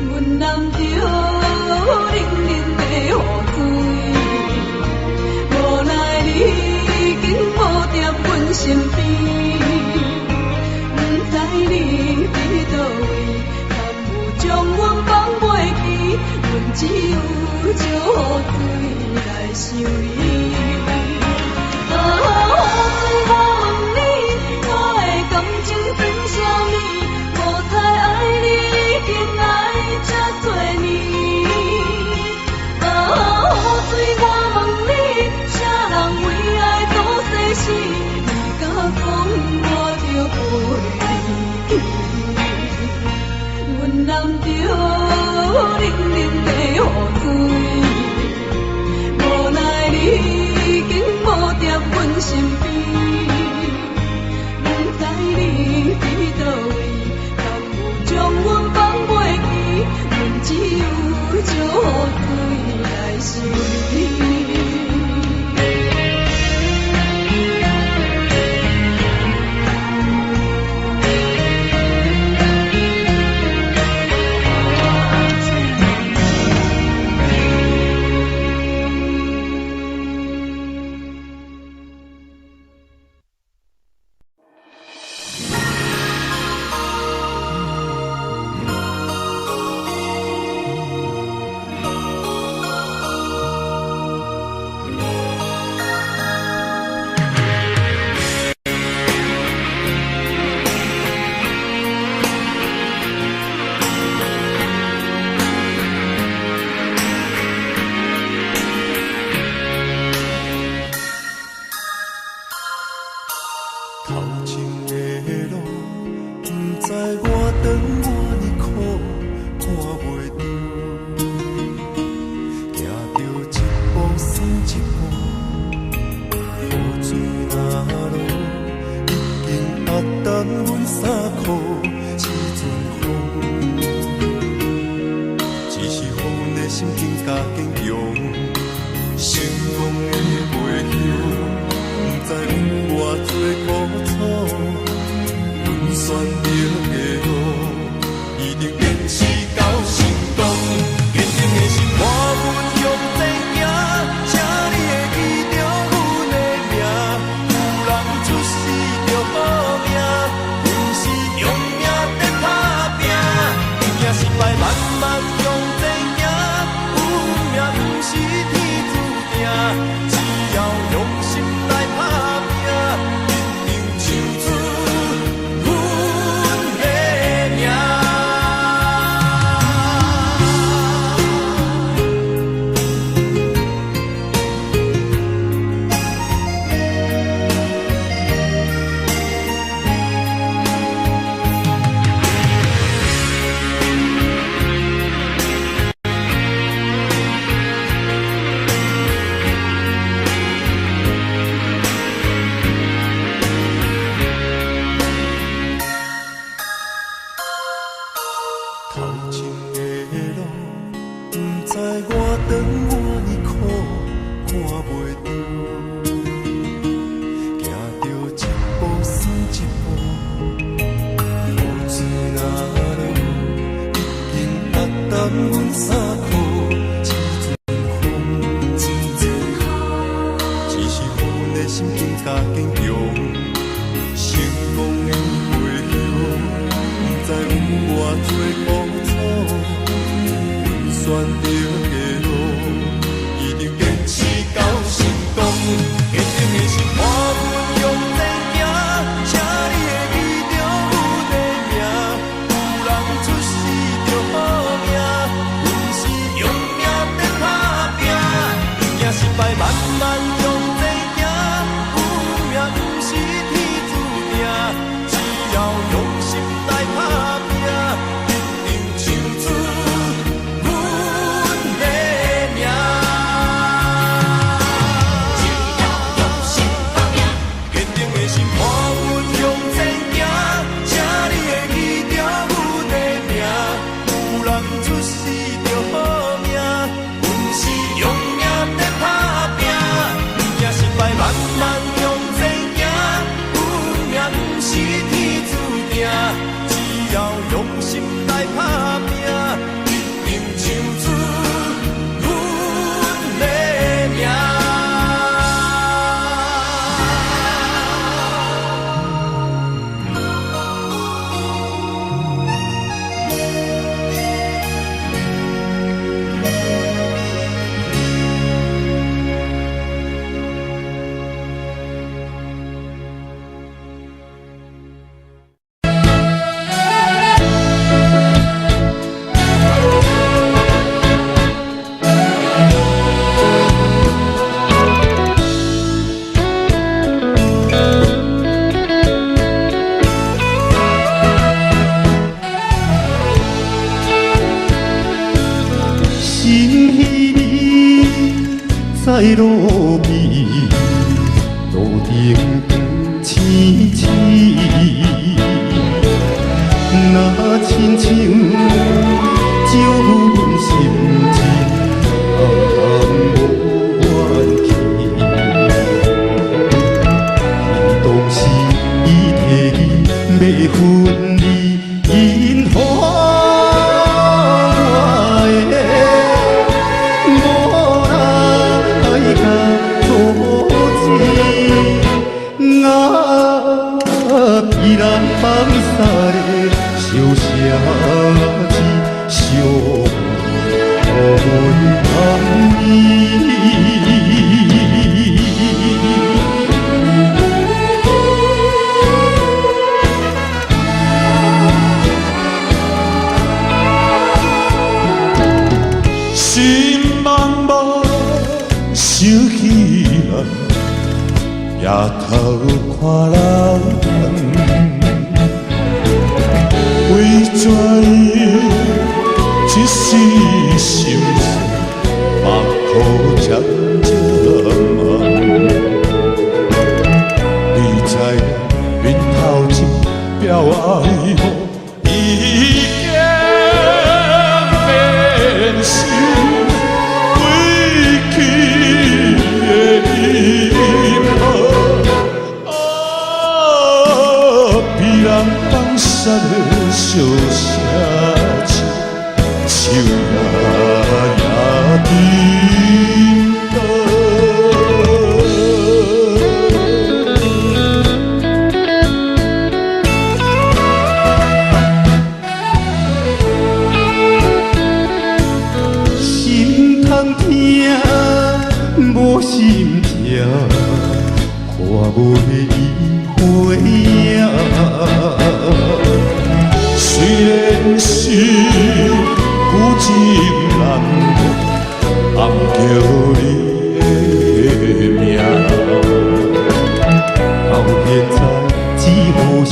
阮淋著冷冷的雨水，無奈你已經無佇阮身邊，不知你佇佗位，敢有將阮放袂記？阮只有借雨水來想你。啊，雨水我問你，我的感情算啥物？無彩愛你已經愛這多年。啊，雨水我問你，啥人為愛賭生死？你敢講我著袂記？阮淋著冷冷的雨水，無奈你已經無佇阮身邊，不知你佇佗位，敢有將阮放袂記？阮只有借雨水來想你。頭前的路，不知我長偌呢苦，看袂著，行著一步算一步，雨水若落，已經壓重阮衫褲，一陣風，只是予阮的心更加堅強，成功的背後，不知有偌濟苦楚，阮選擇的路。阮衫裤一阵风，只是予阮的心更加坚强。成功的背后，不知有偌济苦楚，阮选著的路，一定坚持到成功。坚定的心伴阮向前行，请你会记著阮的名。有人出世著好命，阮是用命在打拼。不惊失败，慢慢向前行。运命不是天注定，只要用心来打拼，一定唱出阮的名。只要用心打拼，坚定的心伴阮向前行，请你会记著阮的名。有人出世著好命，阮是用命在打拼。不惊失败，慢慢向前行。运命不是天注定，只要用心来打拼，一定唱出阮的名。心彼暝在路边，路灯光青青，若亲像照阮心情，暗暗无怨气。彼当时伊提议欲分离，因予我的。无来甲阻止，啊，被人放杀的小城市，惜袂暗暝。心茫茫想起来，抬头看老人，为怎一时心酸，目眶渐渐红。你知影面头一表爱慕已经变成归去的阴影。啊，被人放杀的小城市，树影也颠倒。心通听，无心情，看袂伊花影。虽然是旧情难忘，暗叫你的名。到现在只予是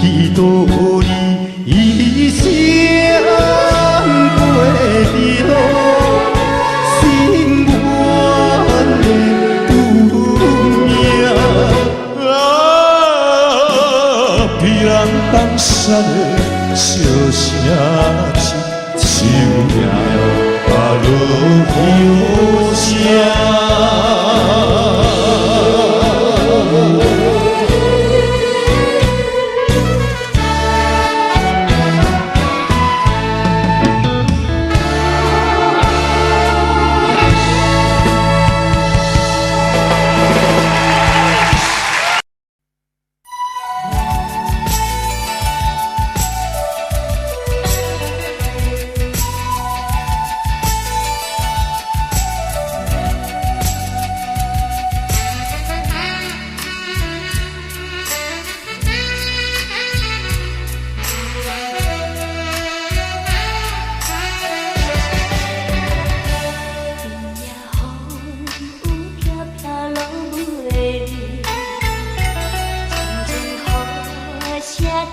记住你，一生陪著心愿的运命。啊，被人放杀的小城市，树影啊落雨声。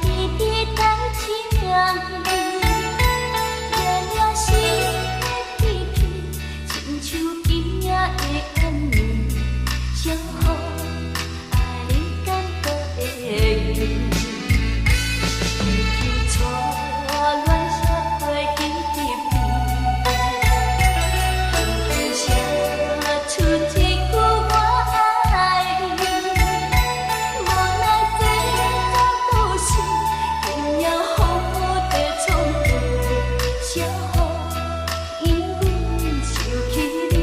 滴滴帶情意，熱了心的脾氣，親像今夜的暗暝，小雨愛你敢閣會記？記起初戀寫批彼彼，輕輕寫出一句我愛你。無奈這段故事，今夜風雨在創造，小雨因阮想起你。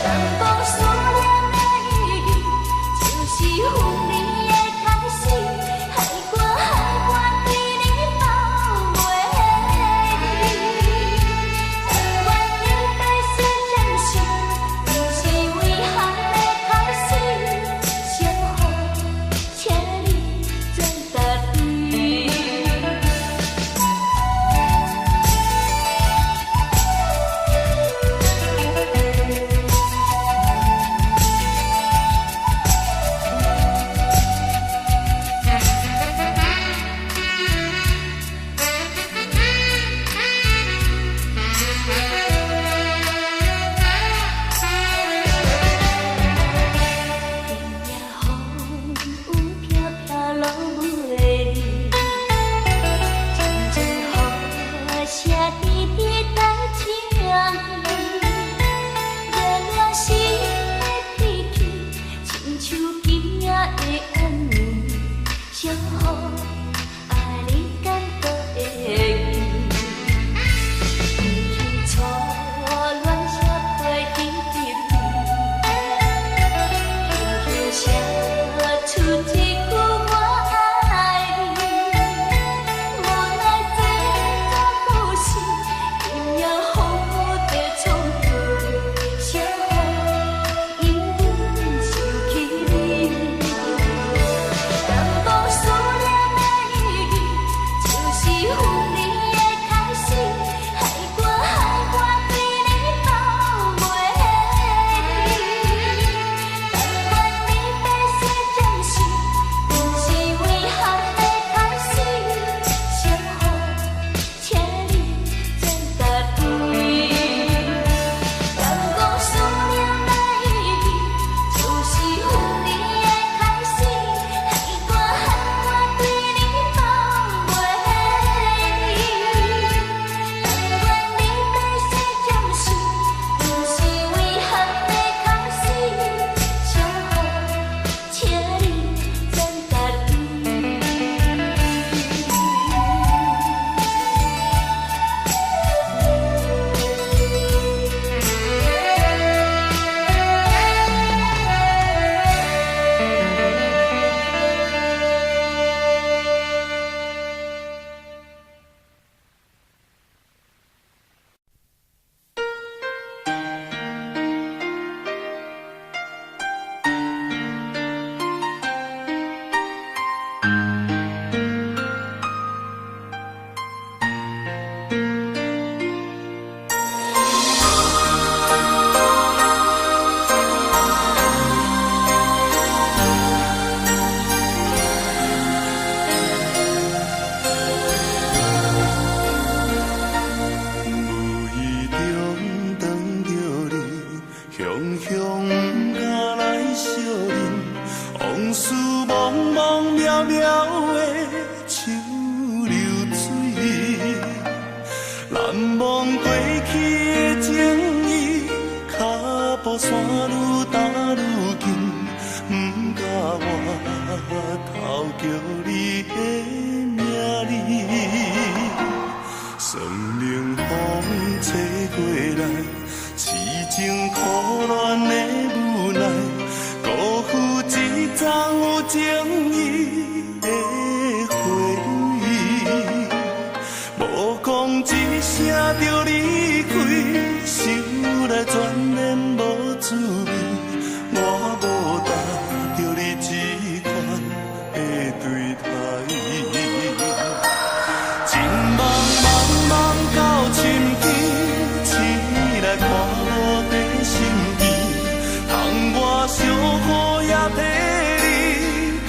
淡薄思念的意義，就是分離的開始，害我害我對你放袂離。但願你白色暫時，不是遺憾的開始，小雨，請你轉家己。今夜風雨飄飄落袂離，陣陣雨聲滴滴帶情意，熱了心的脾氣，親像今夜的暗暝，小雨愛你敢閣會記？記起初戀寫批彼彼，輕輕寫出一句我愛你。無奈這段故事，今夜風雨在創造，小雨因阮想起你。淡薄思念的意義，就是分離的開始，害我害我對你放袂離。但願你白色暫時，不是遺憾的開始，小雨，請你轉家己。人講思念的意義，就是分離的開始，害我害我對你放袂離。但願你白色暫時，不是遺憾的開始，小雨，請你轉家己。無意中撞著你，雄雄不敢來相認，往事茫茫渺渺的像流水，難忘過去的情誼，腳步散愈踏愈近，不敢回頭叫你的名字。霜冷風吹過來，痴情苦戀的無奈，辜負一樁有情意的花蕊。無講一聲就離開，心內全然無滋味。我無值著你這款的對待。情茫茫茫到深更，醒來看無在身邊，通我惜雨也替你。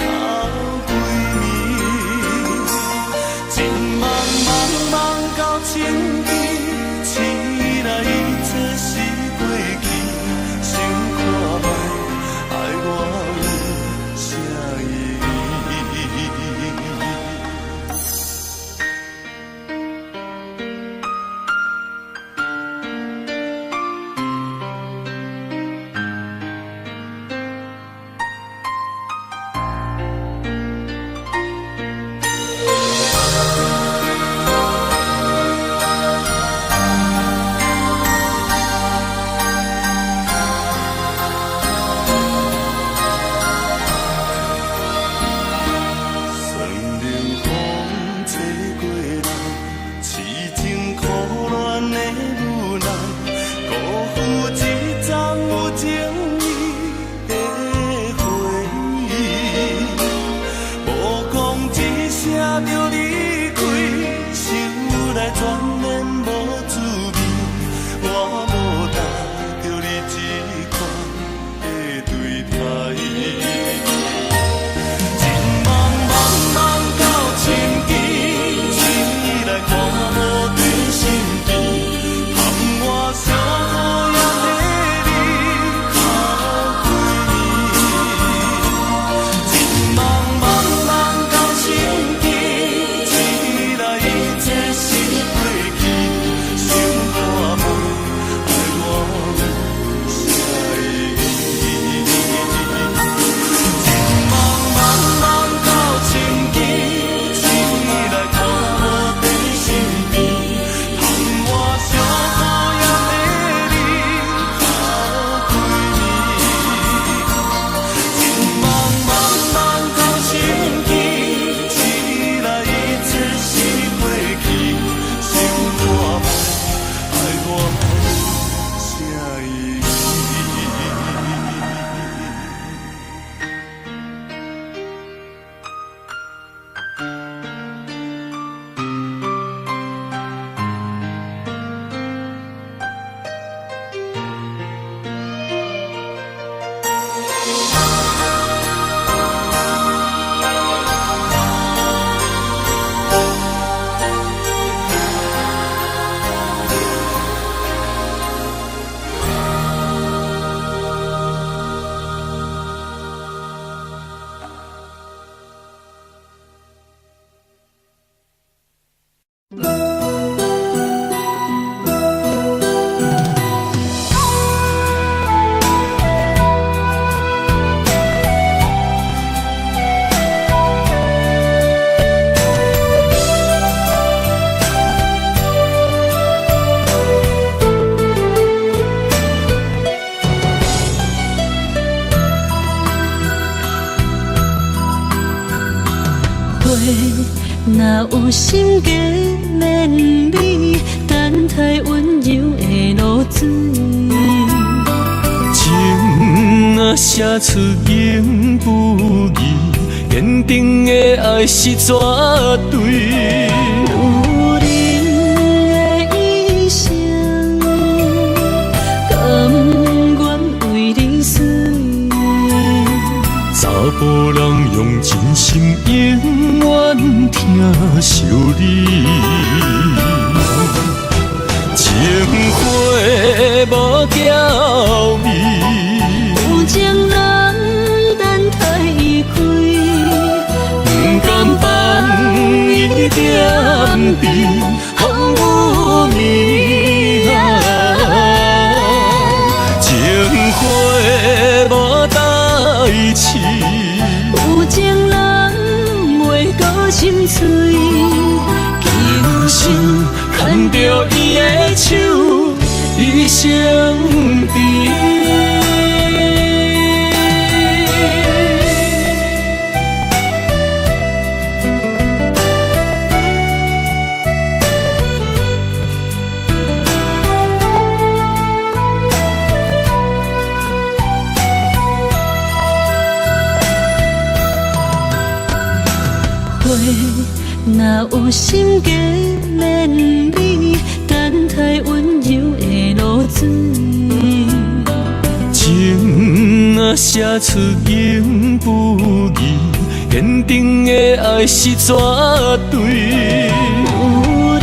若有心加绵美，等待溫柔的露水。情啊寫出永不移，堅定的愛是絕對。有人的一生，甘願為你死。查埔人用真心永遠疼惜你，情花無嬌美，有情人等待伊開，不甘放伊踮伫風雨暝。情花無代誌，有情人袂閣心碎，今生牽著伊的手，伊身邊。花若有心加绵美，等待溫柔的露水。情啊寫出永不移，堅定的愛是絕對。有人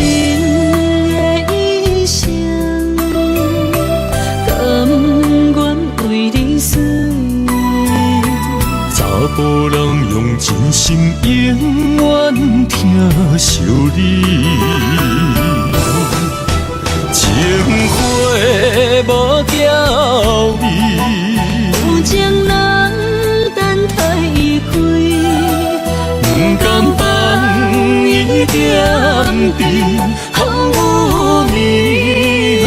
的一生，甘願為你死。查埔人用真心永遠疼惜你，情花無嬌美，有情人等待伊開，不甘放伊踮伫風雨暝。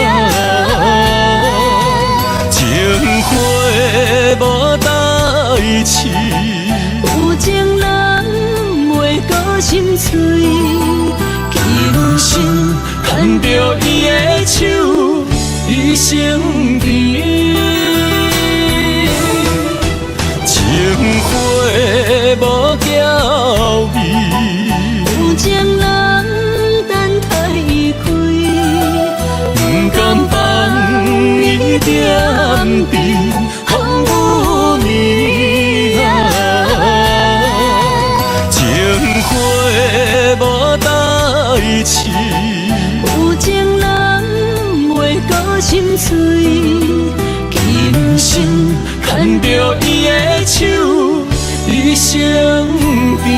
情花無代誌，有情人袂閣心碎，今生牽著伊的手，伊身邊。情花無嬌美，有情人等待伊開，不甘放伊踮伫風雨暝。情花無代誌，有情人袂閣心碎，今生牽著伊的手，伊身邊。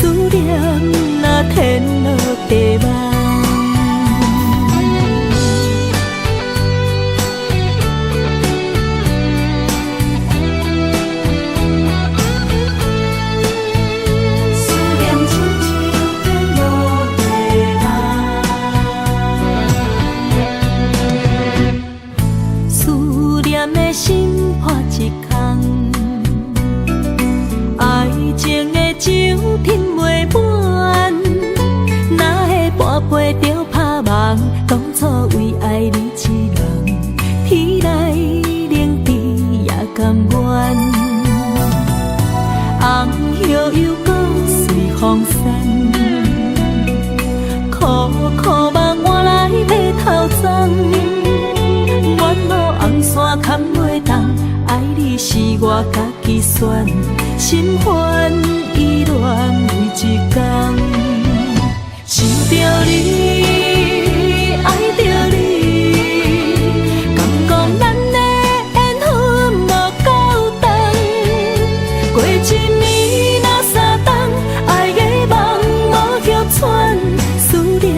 思念若天落地夢。旋，心烦意乱每一工。想著你，愛著你，感覺咱的緣分無夠長。過一暝若三冬，愛的夢無歇喘，思念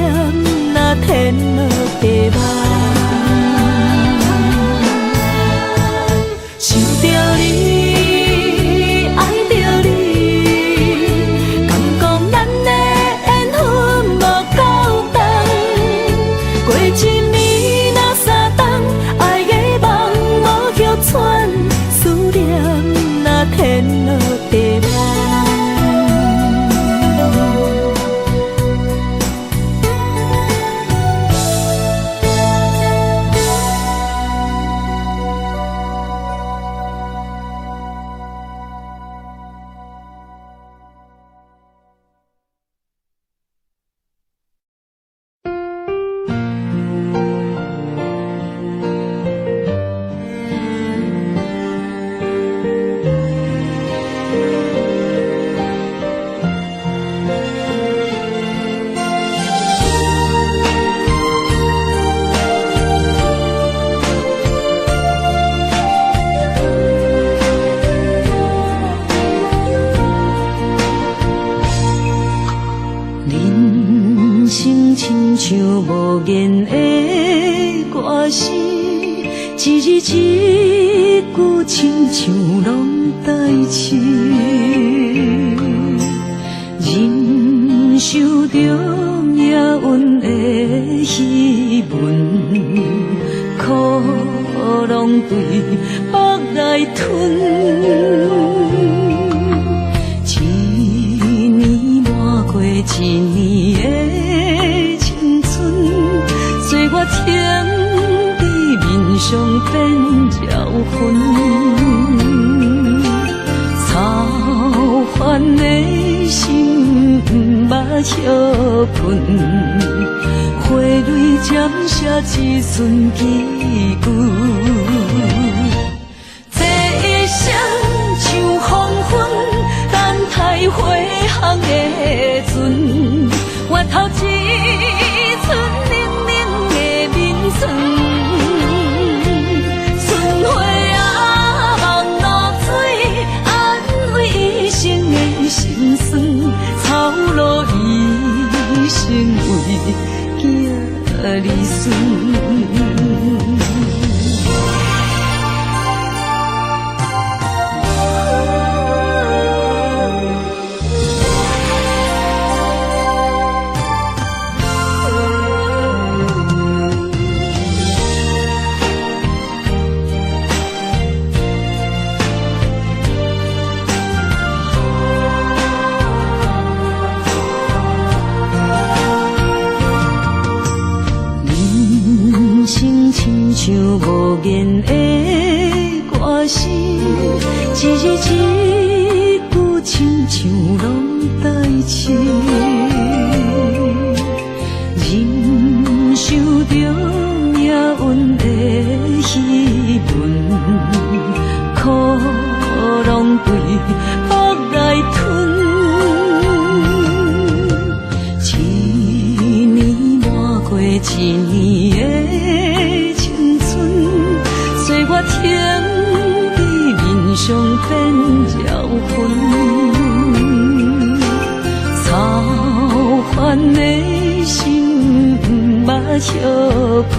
若天落地網。想著你，愛著你，感覺咱的緣分無夠長。過一暝若三冬，愛的夢無歇喘，思念若天落地網。人生親像無言的歌詞，一字一句親像攏代誌。忍受著命運的戲文，苦攏對腹內吞。一年瞞過一年的青春，歲月停佇面上變招魂。操煩的心毋捌歇睏，花蕊针写一寸祈求。這一生像黃昏，等待花香的船，回頭一寸冷冷的面霜。春花啊，望露水，安慰一生的心酸，草落一生為囝兒孫。人生親像無言的歌詞，一字一句親像攏代誌。忍受著命運的戲文，苦攏對腹內吞。一年瞞過一年的青春，歲月停佇面上變招魂。操煩的心毋捌歇睏，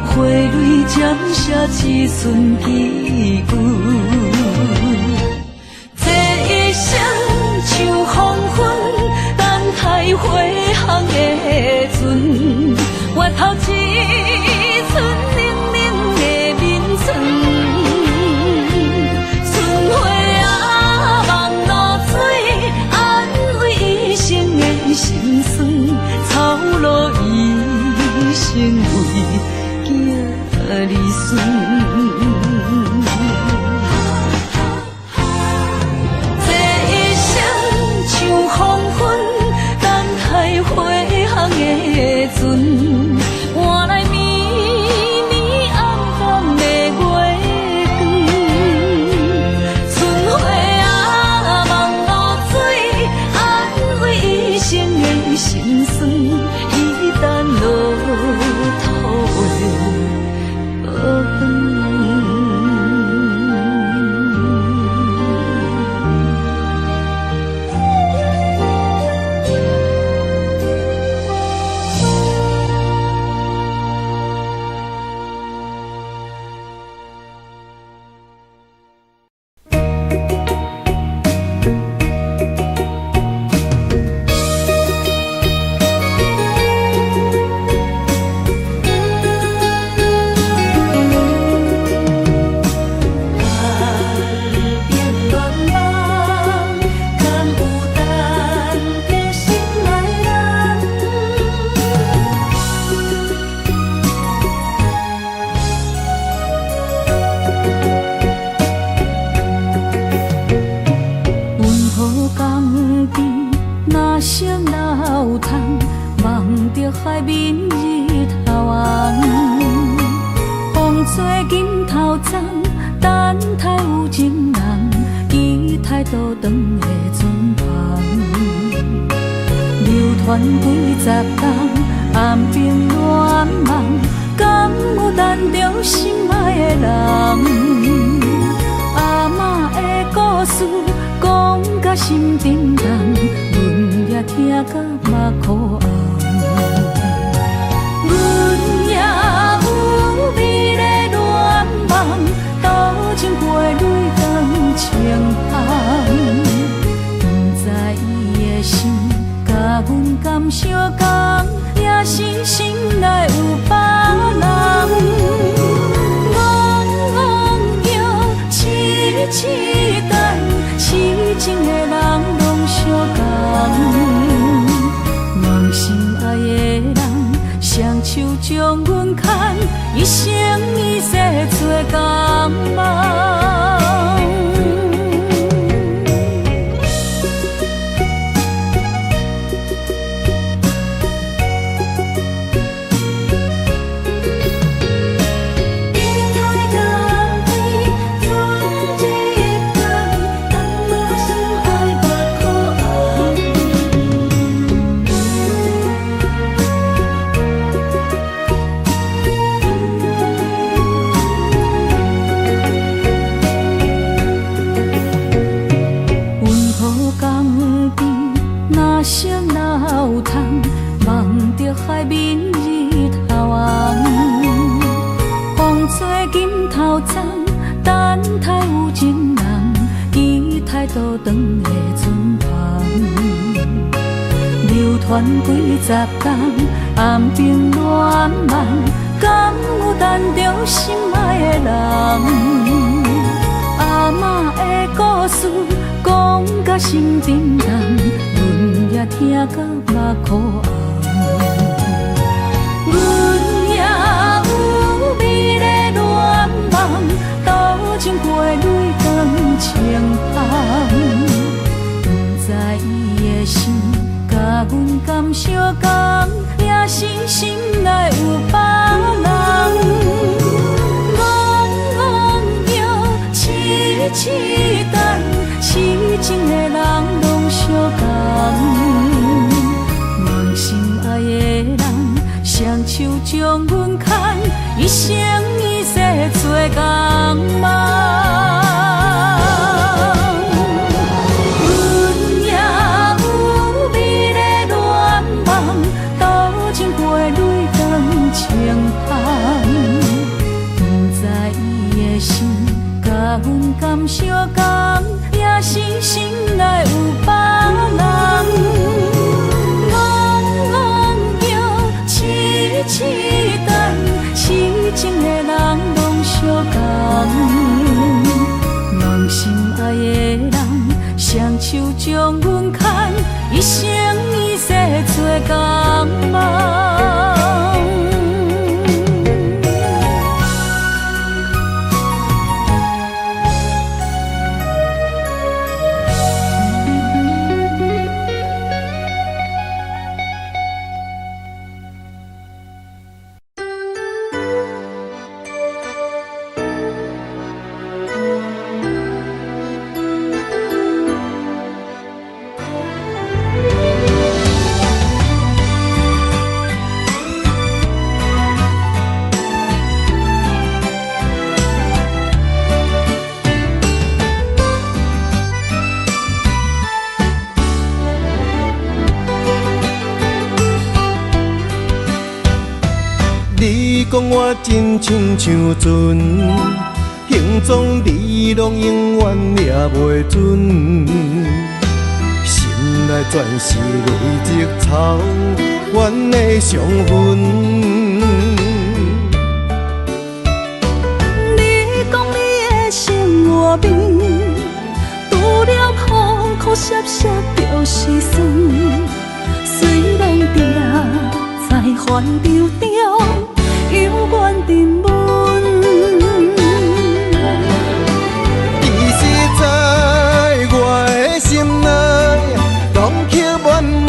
花蕊针写一寸祈求。這一生像黃昏，等待花香的船，回頭一寸冷冷的面霜。春花啊，望露水，安慰一生的心酸，草落一生為囝兒孫。這一生像黃昏，等待花香的船，換來暝暝暗淡的月光。春面日頭紅。風吹金頭鬃，等待有情人，期待倒轉的船帆。流傳幾十冬，暗冰戀夢，敢有等著心愛的人？阿嬤的故事講甲心沉重，阮也聽甲目眶紅。阮也有美麗戀夢，多情陪淚當情香。不知伊的心佮阮敢相共，也是心內有別人。戇戇叫，痴痴等，痴情的人攏相仝。望心愛的人，雙手將阮牽，一生一世做共夢。海面日頭紅，風吹金頭鬃，等待有情人，期待倒轉的船帆。流傳幾十冬，暗冰戀夢，敢有等著心愛的人？阿嬤的故事講甲心沉重，阮也聽甲目眶紅。阮也有美麗戀夢，多情陪淚當情香。不知伊的心佮阮敢相共，也是心內有別人。戇戇叫，痴痴等，痴情的人攏相仝。望心愛的人，雙手將阮牽，一生一世做共夢。阮也有美麗戀夢，多情陪淚當情香。不知伊的心佮阮敢相共，也是心內有別人。痴等，痴情的人攏相仝。望心愛的人，雙手將阮牽，一生一世做共夢。你講我真親像船，行蹤你攏永遠掠袂準，心內全是淚積草原的傷痕。你講你的生活面，除了苦苦澀澀就是酸，雖然定在煩惱中。猶原沉悶。其實在我的心內，攏刻滿滿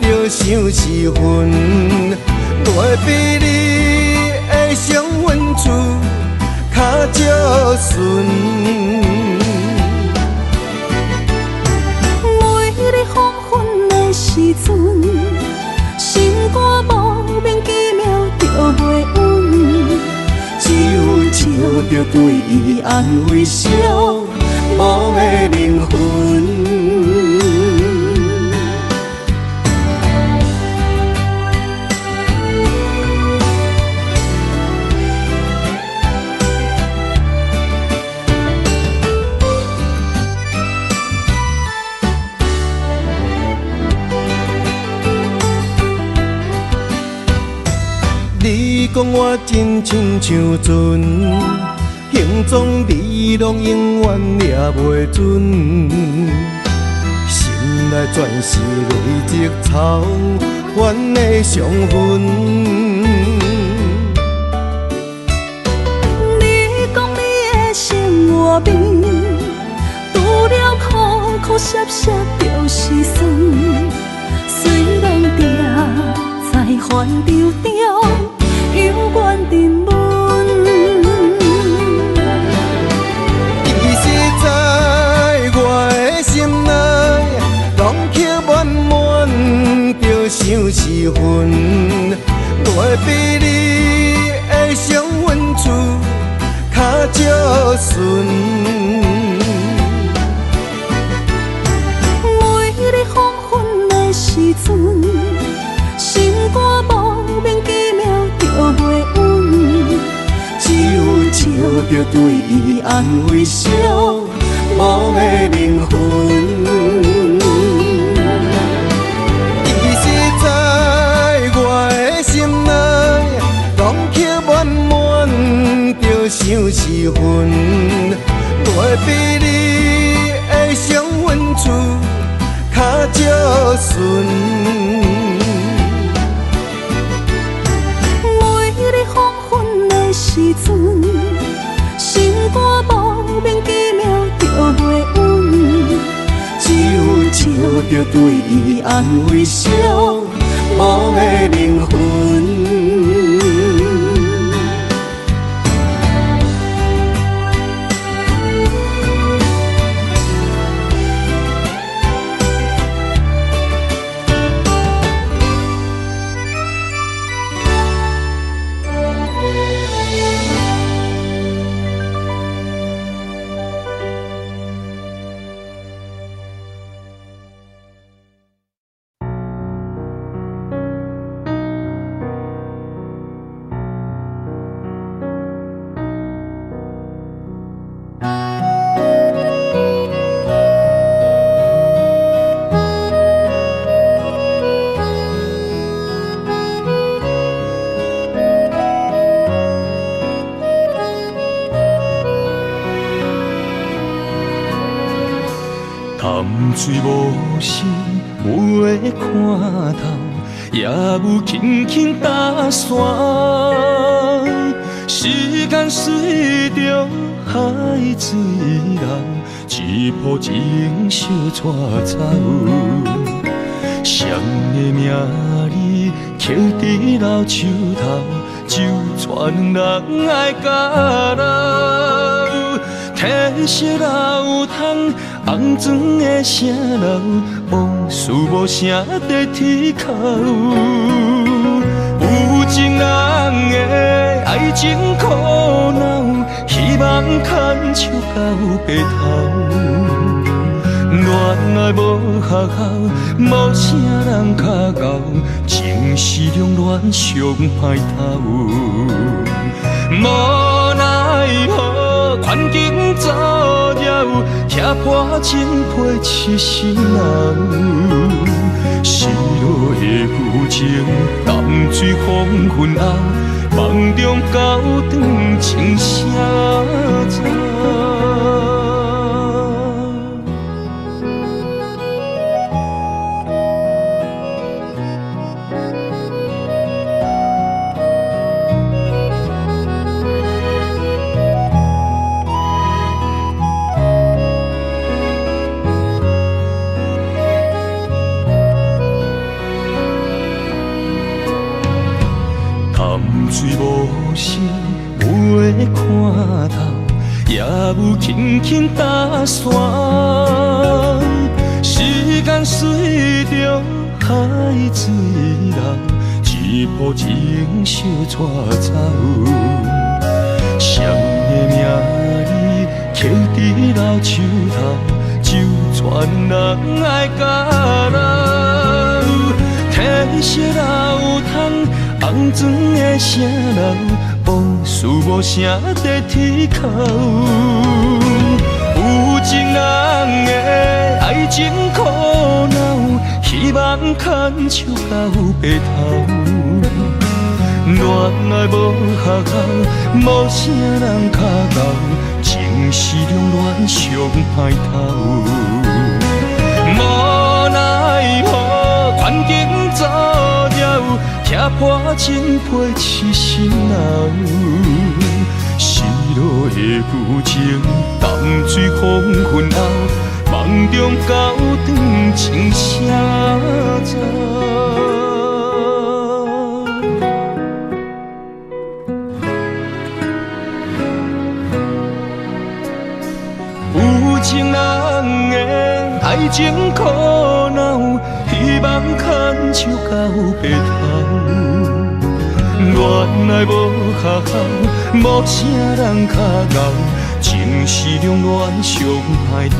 著相思痕。比你的成分厝较少顺。每日黄昏的时阵，心肝莫名其妙就袂稳，只有笑着对伊安慰寂寞的灵魂。你讲我真亲像船，行踪你拢永远掠袂准，心内全是泪积草原的伤痕。你讲你的生活面，除了苦苦涩涩就是酸，虽然定在烦愁中。犹原沉沦。其实在我的心内，拢刻满满着相思痕。袂比你的成分厝较少顺。每日黄昏的时阵，心肝莫名其妙就袂稳，只有笑着对伊安慰寂寞的灵魂。其实在我的心内，拢刻满满着相思痕。袂比你的成分厝较少顺。时阵，心肝莫名其妙就袂稳，只有笑着对伊安慰寂寞的灵魂。淡水无心有的看头，也有轻轻搭线。时间随著海水流，一波情相带走。谁的名字刻伫老树头，就带两人爱甲老。褪色老窗，红砖的城楼，往事无声在天口。有情人的爱情苦恼，希望牵手到白头。恋爱无学校，无啥人较𠢕，情是两恋上歹头。无奈何环境造了，拆破情皮痴心人。失落的旧情，淡水黄昏后，梦中交转情声走。淡水无声，有的看透，也有轻轻打散。时间随著海水流，一波情相带走。谁的名字刻伫老树头，就传人爱甲老。天色老窗，红妆的城楼，往事无声在天口。有情人的爱情苦恼，希望牵手到白头。恋爱无学校，无啥人较𠢕，情是两恋上歹头。无奈何环境造了，拆破情皮痴心流。失落的旧情，淡水黄昏后，梦中交转情声走。有情人的爱情苦恼，希望牵手到白头。恋爱无学校，无啥人较𠢕，情是两恋上歹头。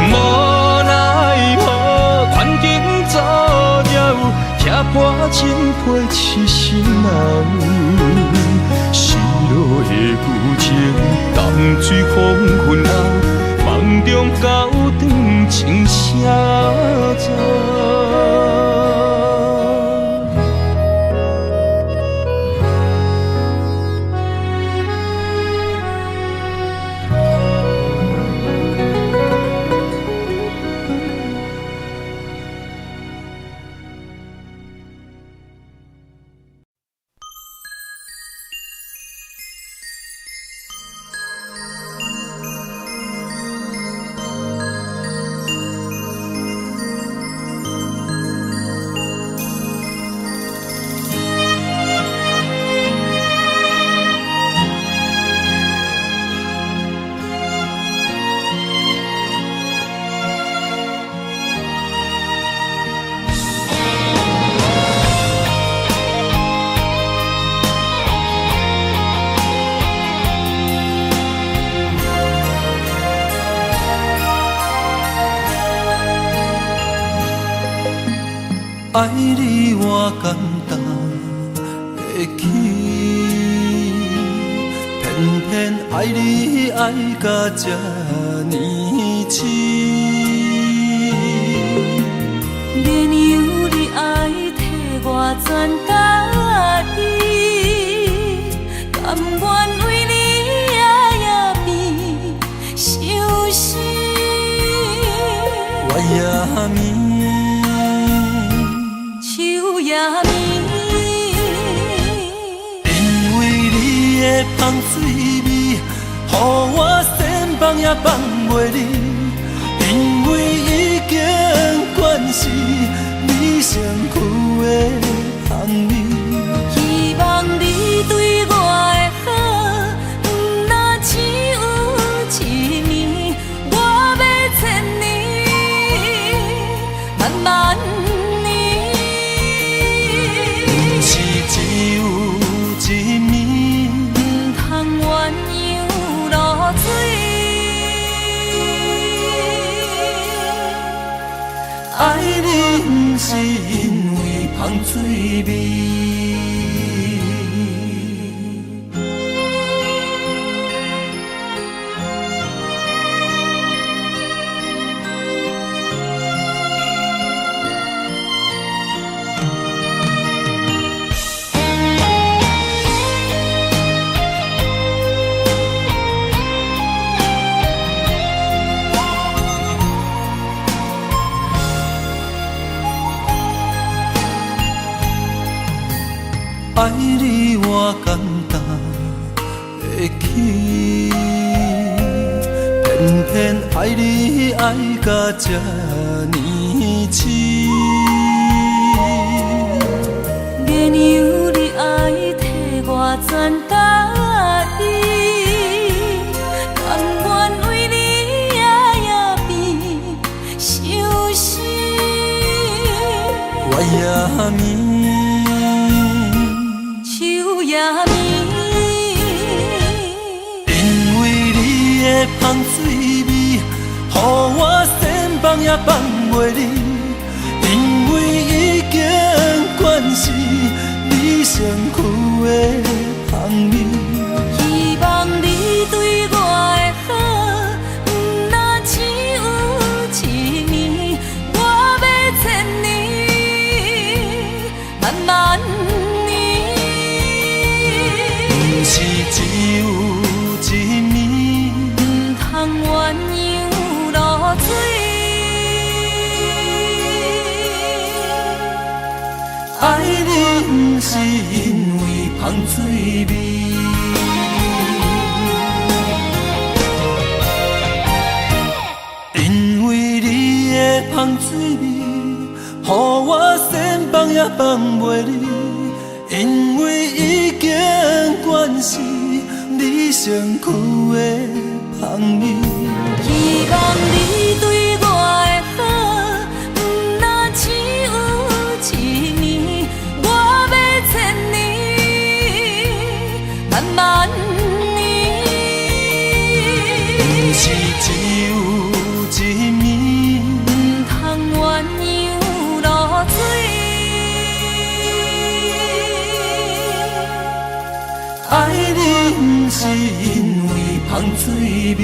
无奈何环境造了，拆破情皮痴心流。失落的旧情，淡水黄昏后，梦中交转情声走。爱你我简单会起，偏偏爱你爱甲这呢痴。免由你爱替我全家己，甘愿为你夜夜变相思。月也暝。也暝，因为你的香水味，予我想放也放袂离。因为已经惯是你身躯的香味。希望你对我的好，毋若只有一暝，我欲千年，万万年。是只有一暝，毋通鸳鸯落水。爱你毋是因为香水味。爱你我简单会起，偏偏爱你爱甲这呢痴。免由放也放袂你，因为已经惯是你身躯的香味。希望你對我的好，毋若只有一暝，我欲千年，萬萬年。毋是只有一暝，毋通鴛鴦落水。愛你毋是因為香水味，因為你的香水味，予我想放也放袂離。因為已經慣是你身軀的香味。希望你對我的好，毋若只有一暝，我欲千年，萬萬年。毋是只有一暝，毋通鴛鴦落水。愛你毋是因為香水味。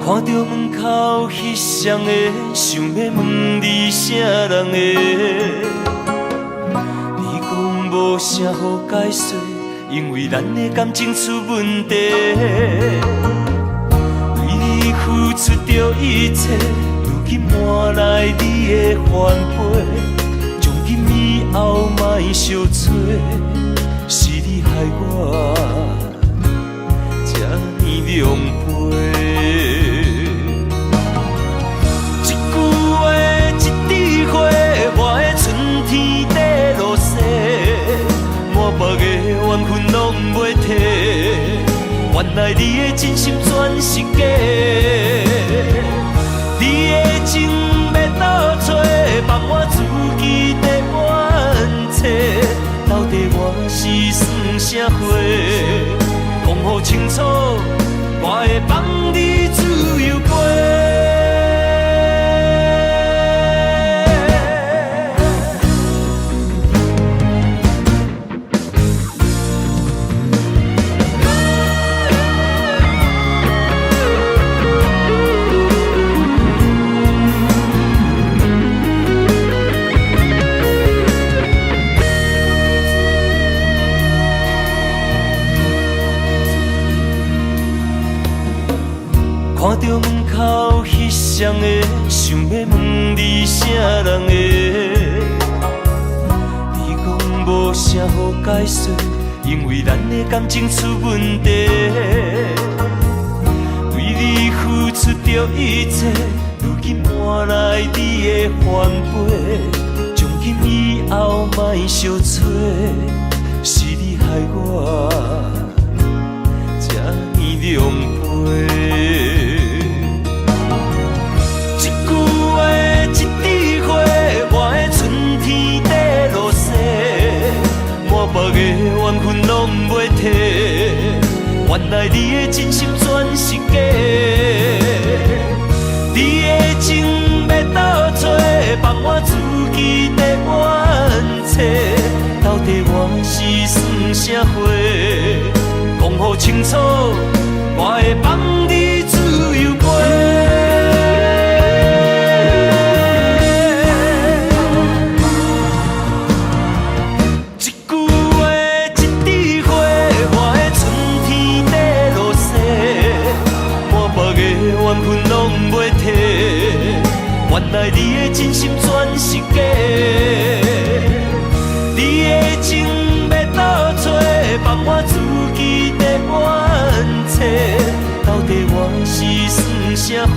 看著門口彼雙个，想欲問你啥人的？你講無啥好解說，因為咱的感情出問題。為你付出著一切，如今換來你的反背。從今以後莫相揣，是你害我這呢狼狽。一句話，一枝花，我的春天綴落雪，滿腹的怨恨攏袂提。原來你的真心全是假，你的情欲倒揣，放我自己在怨册。到底我是算啥货？講予清楚，我會放你自由飛。看著門口彼雙个，想欲問你啥人的？你講無啥好解說，因為咱的感情出問題。為你付出著一切，如今換來你的反背。從今以後莫相揣，是你害我這呢狼狽。一句話，一枝花，我的春天綴落雪，滿腹的怨恨攏袂提。原來你的真心全是假，你的情欲倒揣，放我自己在怨册。到底我是算啥货？講予清楚，我會放你自由飛。一句話，一枝花，我的春天綴落雪，滿來你的真心全是假。你的情欲倒揣，放我自己在怨册，到底我是算啥货？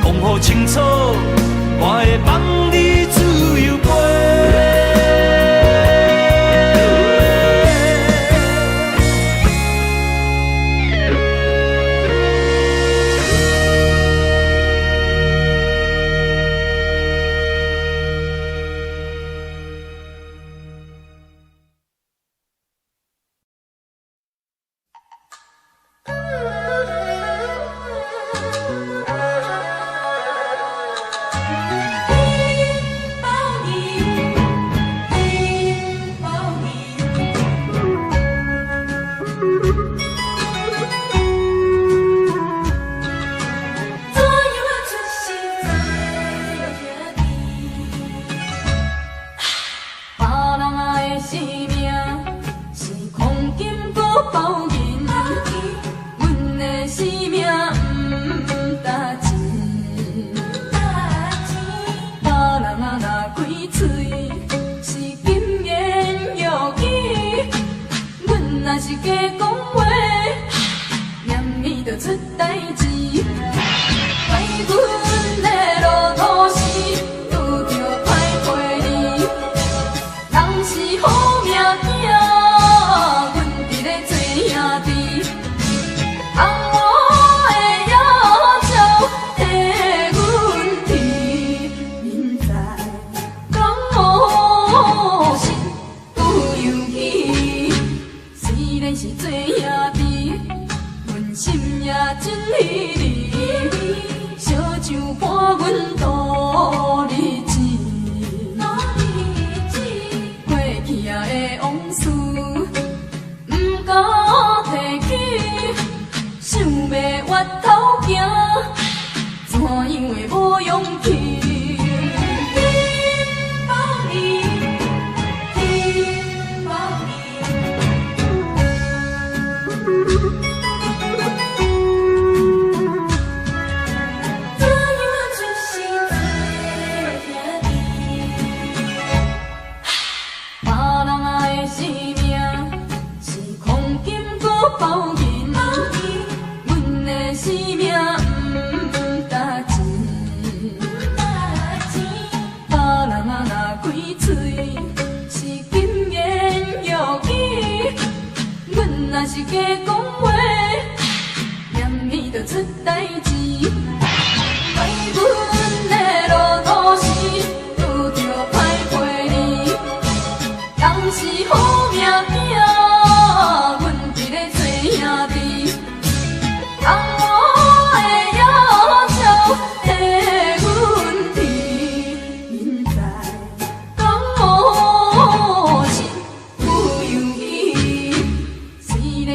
講予清楚，我會放你自由飛。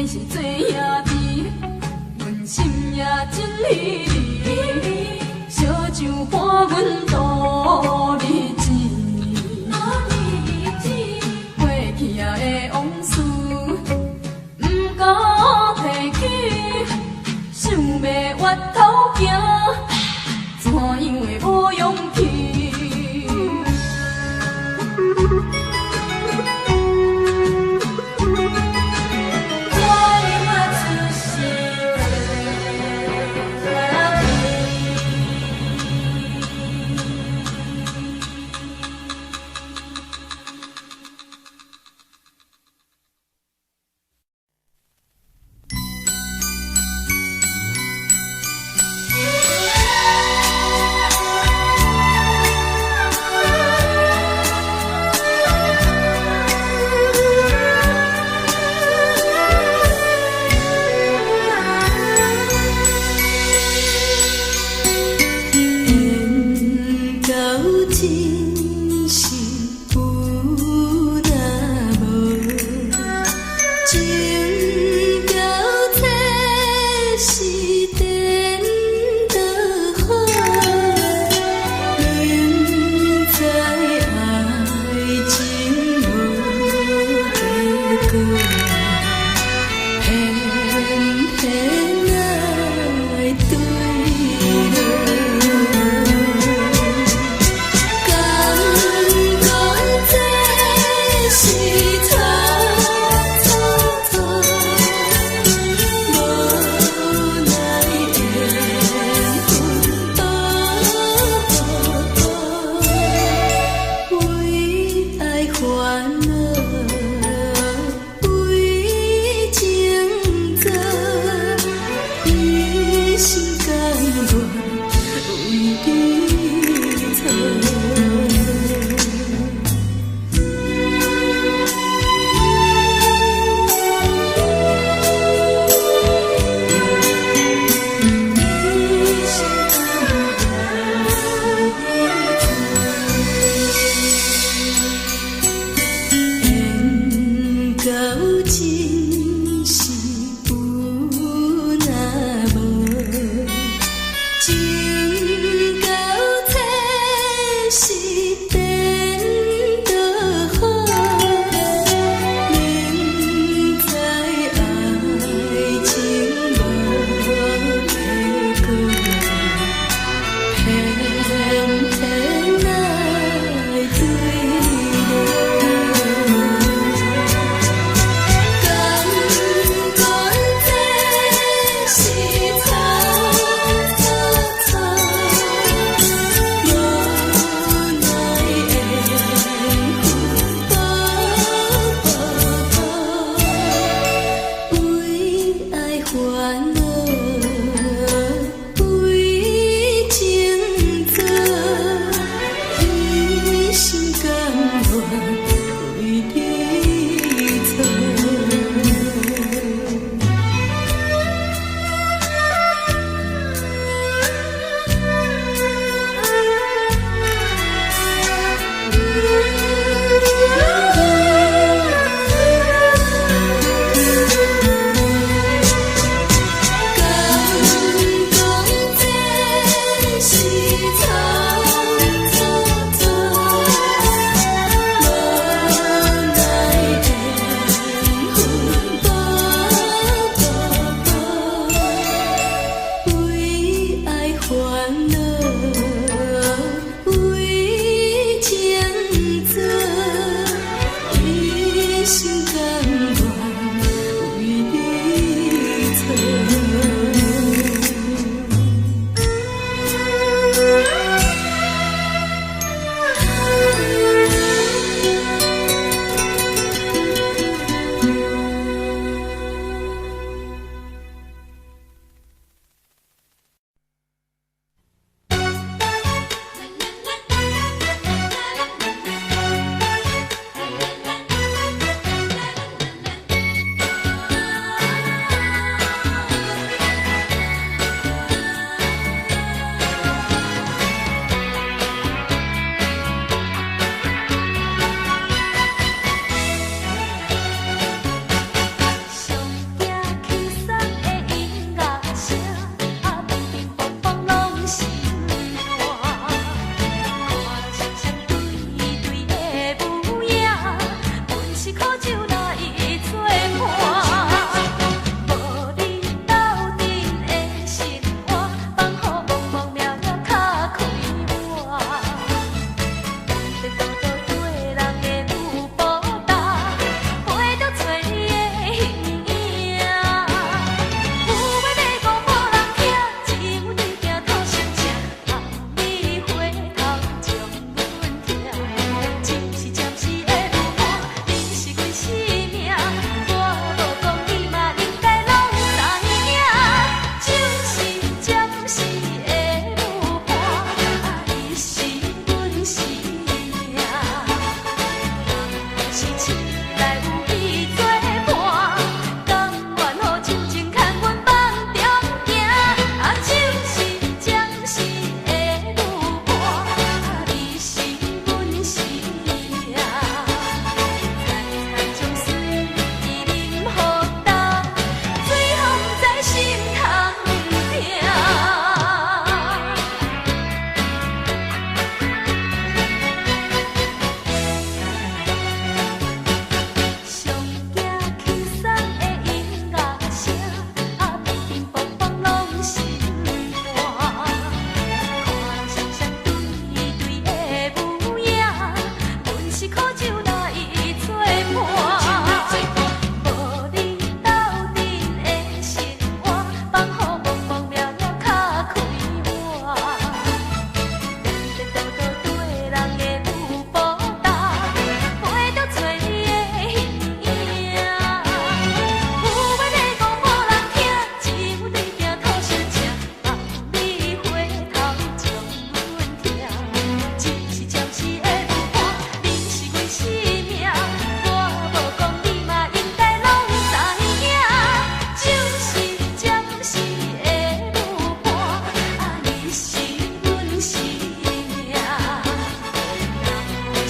是做兄弟，阮心也真虚。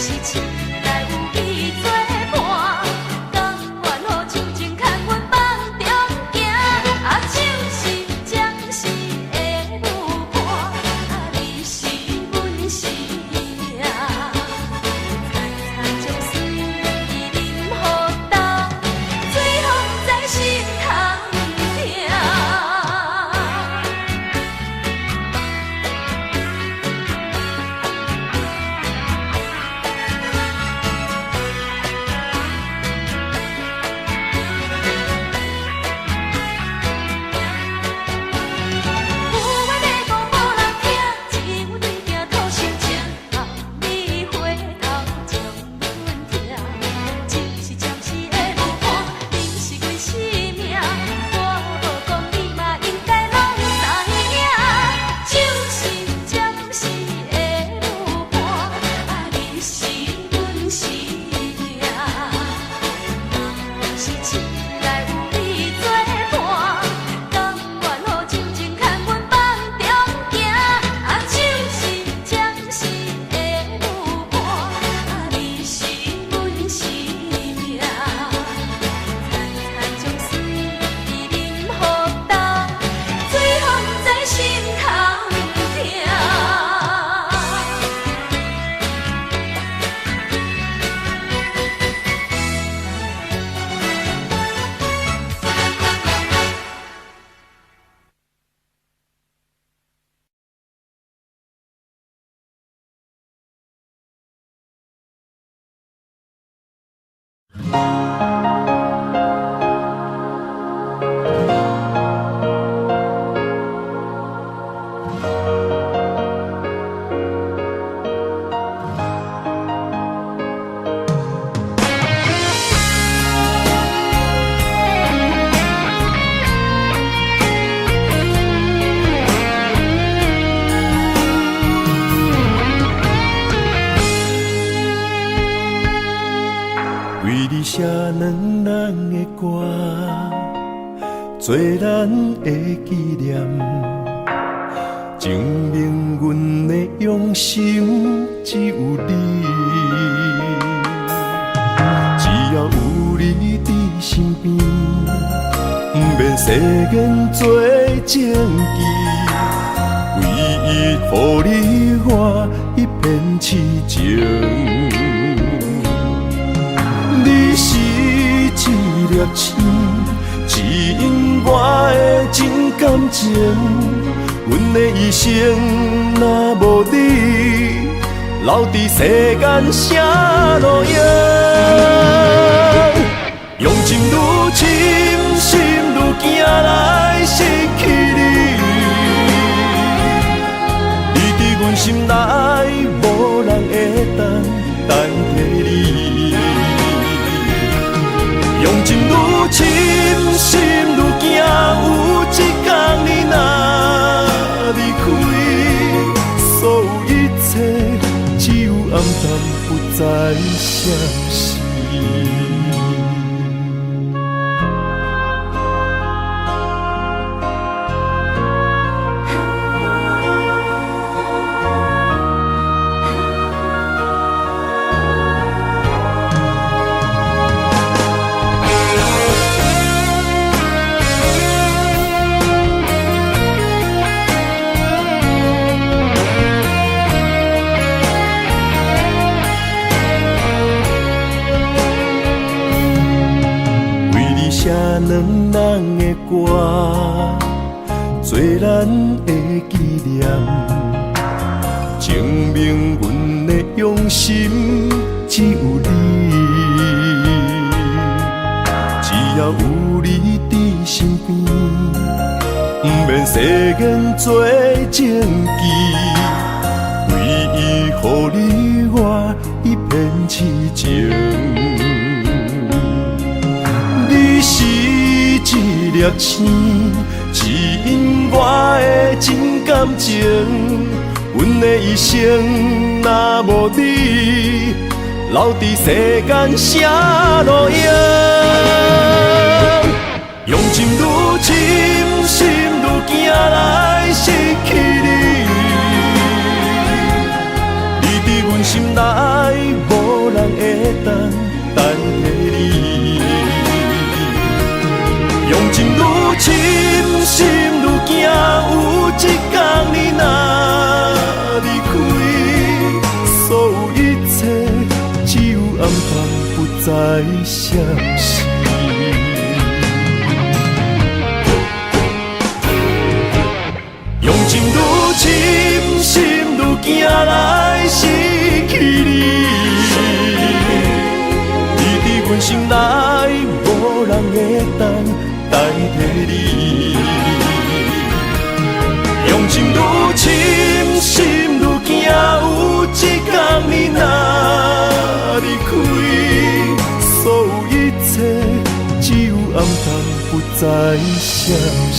是凊內有你作伴，甘願予手情牽阮放中行。啊，手是暫時的舞伴，啊，你是阮生命。慘慘將水啉予干，水予毋知心通疼。有話欲講無人聽，只有對鏡吐心聲，望你回頭將阮疼。只是暫時的舞伴，你是阮生命。我無講你嘛應該攏知影。手是暫時的舞伴，啊，你是阮生命。若是凊內有你作伴，甘願予酒精牽阮放中行。啊，手是暫時的舞伴，啊，你是阮生命。慘慘將水啉予干，水予毋知心通疼。為你寫兩人的歌，做咱的紀念，證明阮的用心只有你。只要有你佇身邊，毋免誓言做證據，唯一予你我一片痴情。你是一粒星，指引我的真感情。阮的一生若無你，留佇世間啥路用？用情愈深，心愈驚來失去你。你佇阮心內，無人會當代替你。用情愈深，心愈驚，有一天你若離開，所有一切只有暗淡，不再相識。為你寫兩人的歌，做咱的紀念，證明阮的用心只有你。只要有你佇身邊，毋免誓言做證據，唯一予你我一片痴情。你是一粒星，指引我的真感情。阮的一生若無你，留佇世間啥路用？用情愈深，心愈驚來失去你。你佇阮心心内无人會當代替你。用情愈深，心愈驚，有一天你若離開，所有一切只有暗淡，不再相識。用情愈深，心愈驚來失去你。你佇阮心內，無人會當代替你。用情愈深，心愈驚，有一天你若離開，所有一切只有暗淡，不再相識。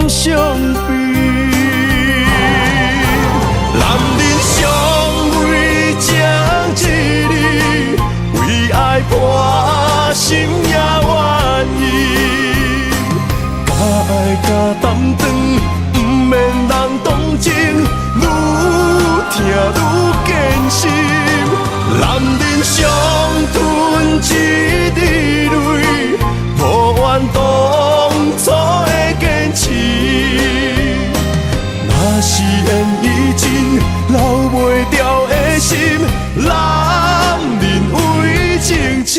相悲。情愈疼愈坚心。男人上吞一滴泪，抱怨当初的坚持。若是缘已尽，留袂牢的心，男人为情痴，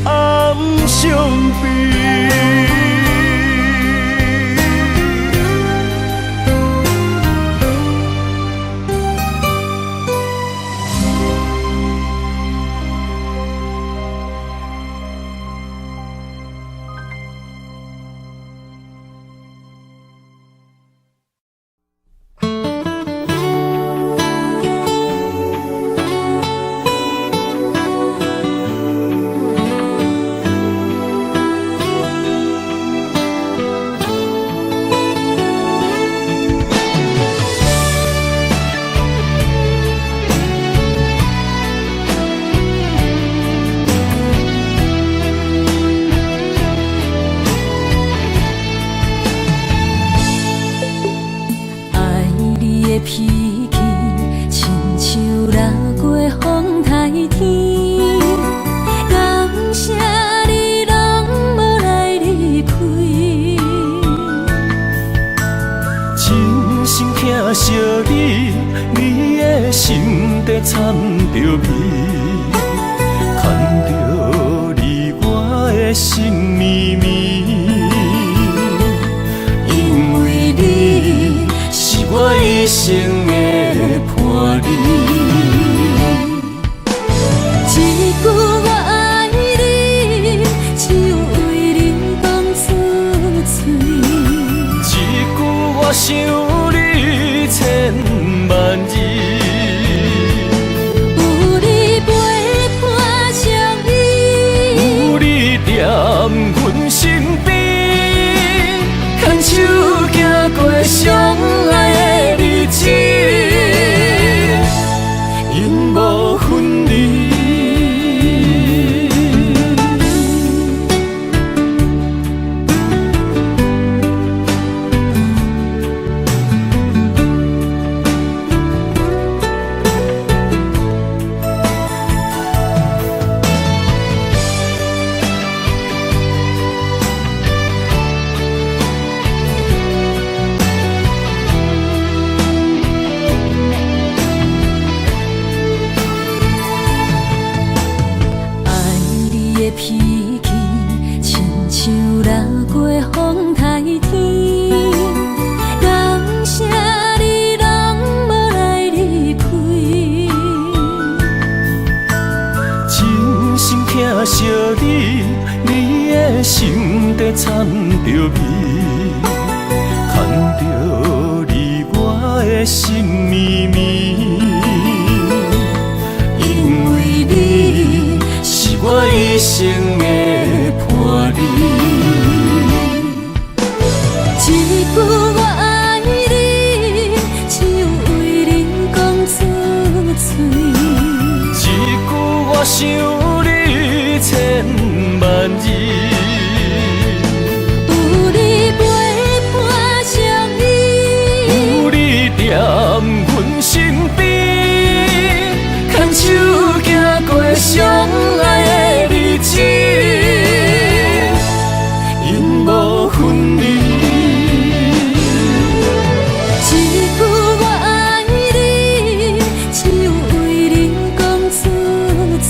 暗伤悲。脾气，亲像落过风台天。感谢你拢无来离开。真心疼惜你，你的心底掺着味，牵著你我的心绵绵。因为你是我一生的伴侣。一句我爱你，只有为你讲出嘴。一句我想你千万字。有你陪伴相依，有你踮阮身边，牵手行过相爱的日子，因无分离。爱你的脾气，亲像落过风台天。感谢你拢无来离开。真心疼惜你，你的心底掺着味，牵著你我的心绵绵。因为你是我一生的伴侣。一句我爱你，只有为你讲出嘴。一句我想你千万字。有你陪伴相依，有你踮阮身边，牵手行过相爱的日子，因无分离。一句我爱你，只有为你讲出嘴。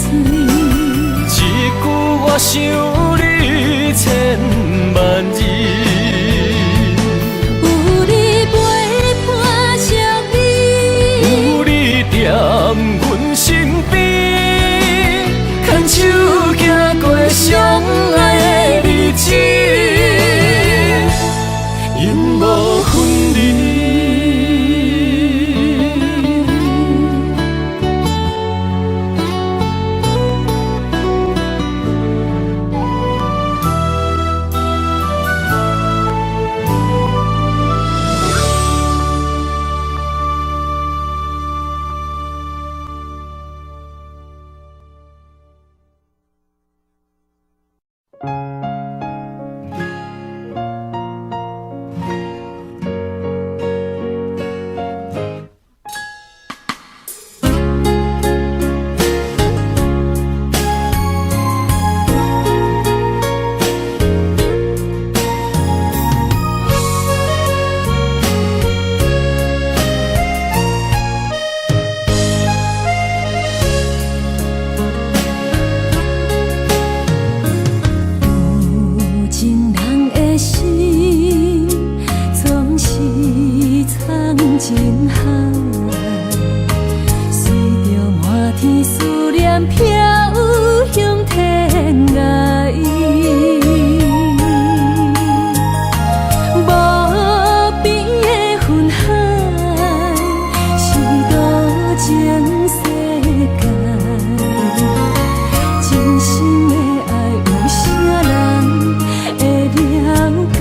情海，隨著滿天思念飄向天涯。無邊的雲海，是多情世界。真心的愛，有啥人會了解？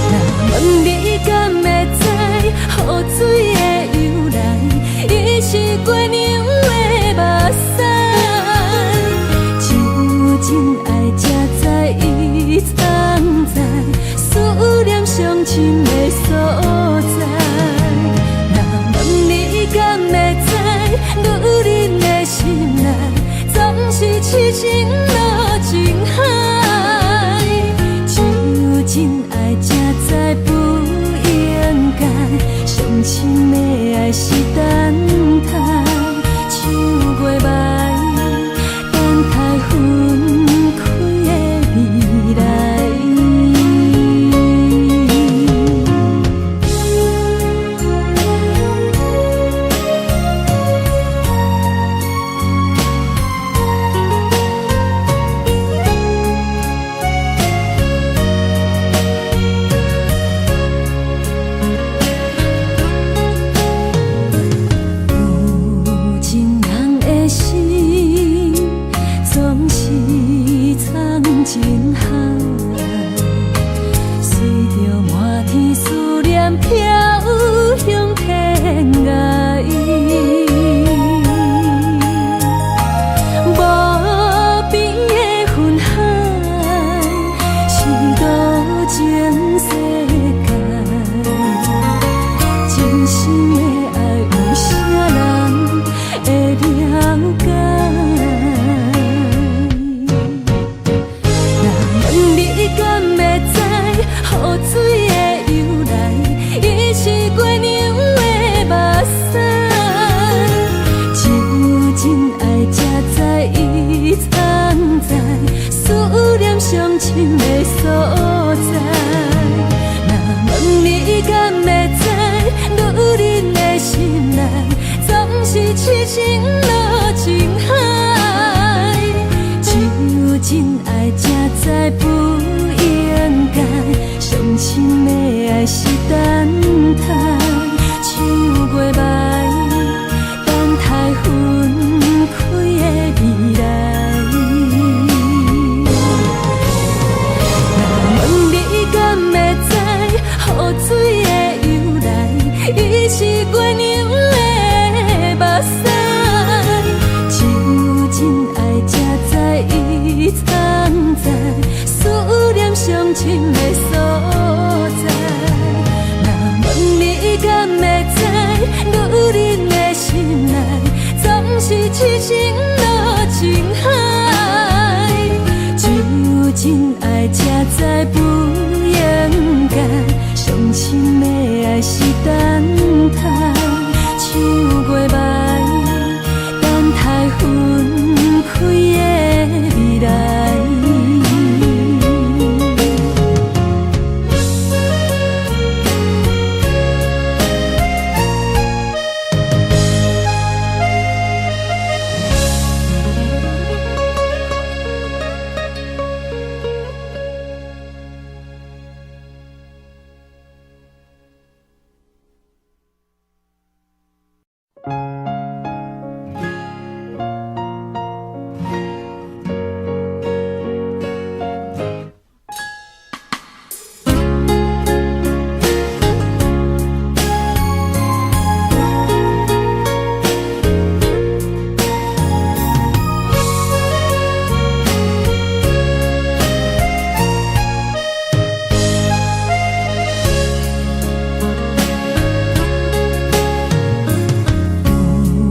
若問你敢會知，雨水的由來，伊是月娘的目屎。只有真愛才知伊藏在思念上深的所在。若問你敢會知，女人的心內總是痴情落情海。只有真愛才知不應該，上深的愛是等待，像月暝等待分開的未來。有情人的心，總是藏情海，隨著滿天思念飄向天涯。無邊的雲海，是多情世界。真心的愛，有啥人會了解？若問你敢會知，雨水的由來，伊是月娘的目屎。只有真愛才知伊藏在思念上深的所在。若問你敢會知，女人的心內總是痴情落情海。只有真愛才知不應該，上深的愛是等待，像月暝等待分開的未來。若問你敢會知，雨水的由來，伊是月娘的目屎。只有真愛才知伊藏在思念上深的所在。若問你敢會知，女人的心內總是痴情落情海。只有真愛才知不應該，上深的愛是等待，像月暝等待分開的未來。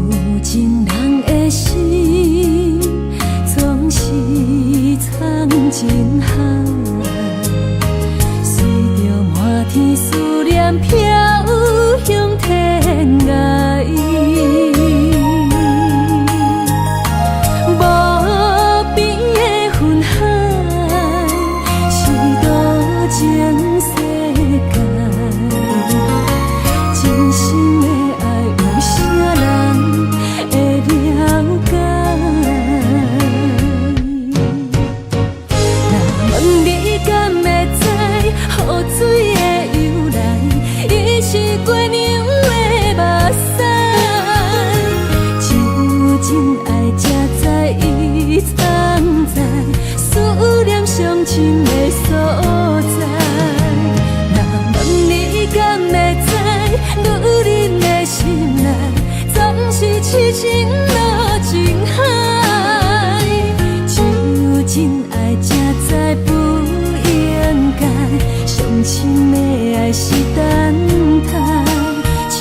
有情人的心，總是藏情海，隨著滿天思念飄向天涯。無邊的雲海，是多情世界。深的愛是等待，像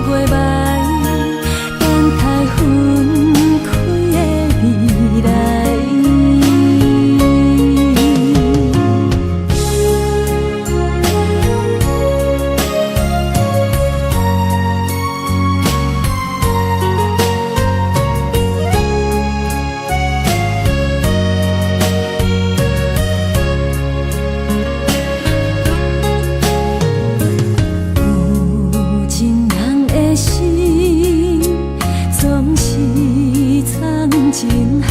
月暝等待分開的未來。有情人的心，總是藏情海，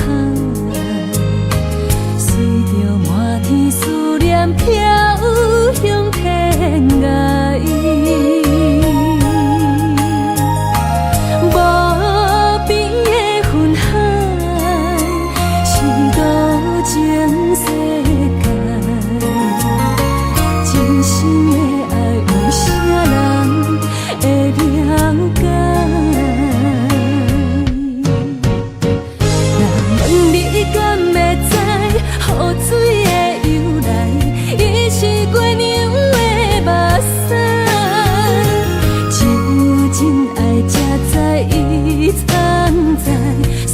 隨著滿天思念飄向天涯。無邊的雲海，是多情世界。真心的愛，有啥人會了解？若問你敢會知，雨水的由來，伊是月娘的目屎。只有真愛才知伊藏在思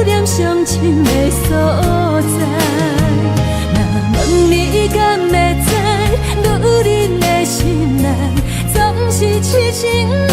念上深的所在。若問你敢會知，女人的心內總是痴情。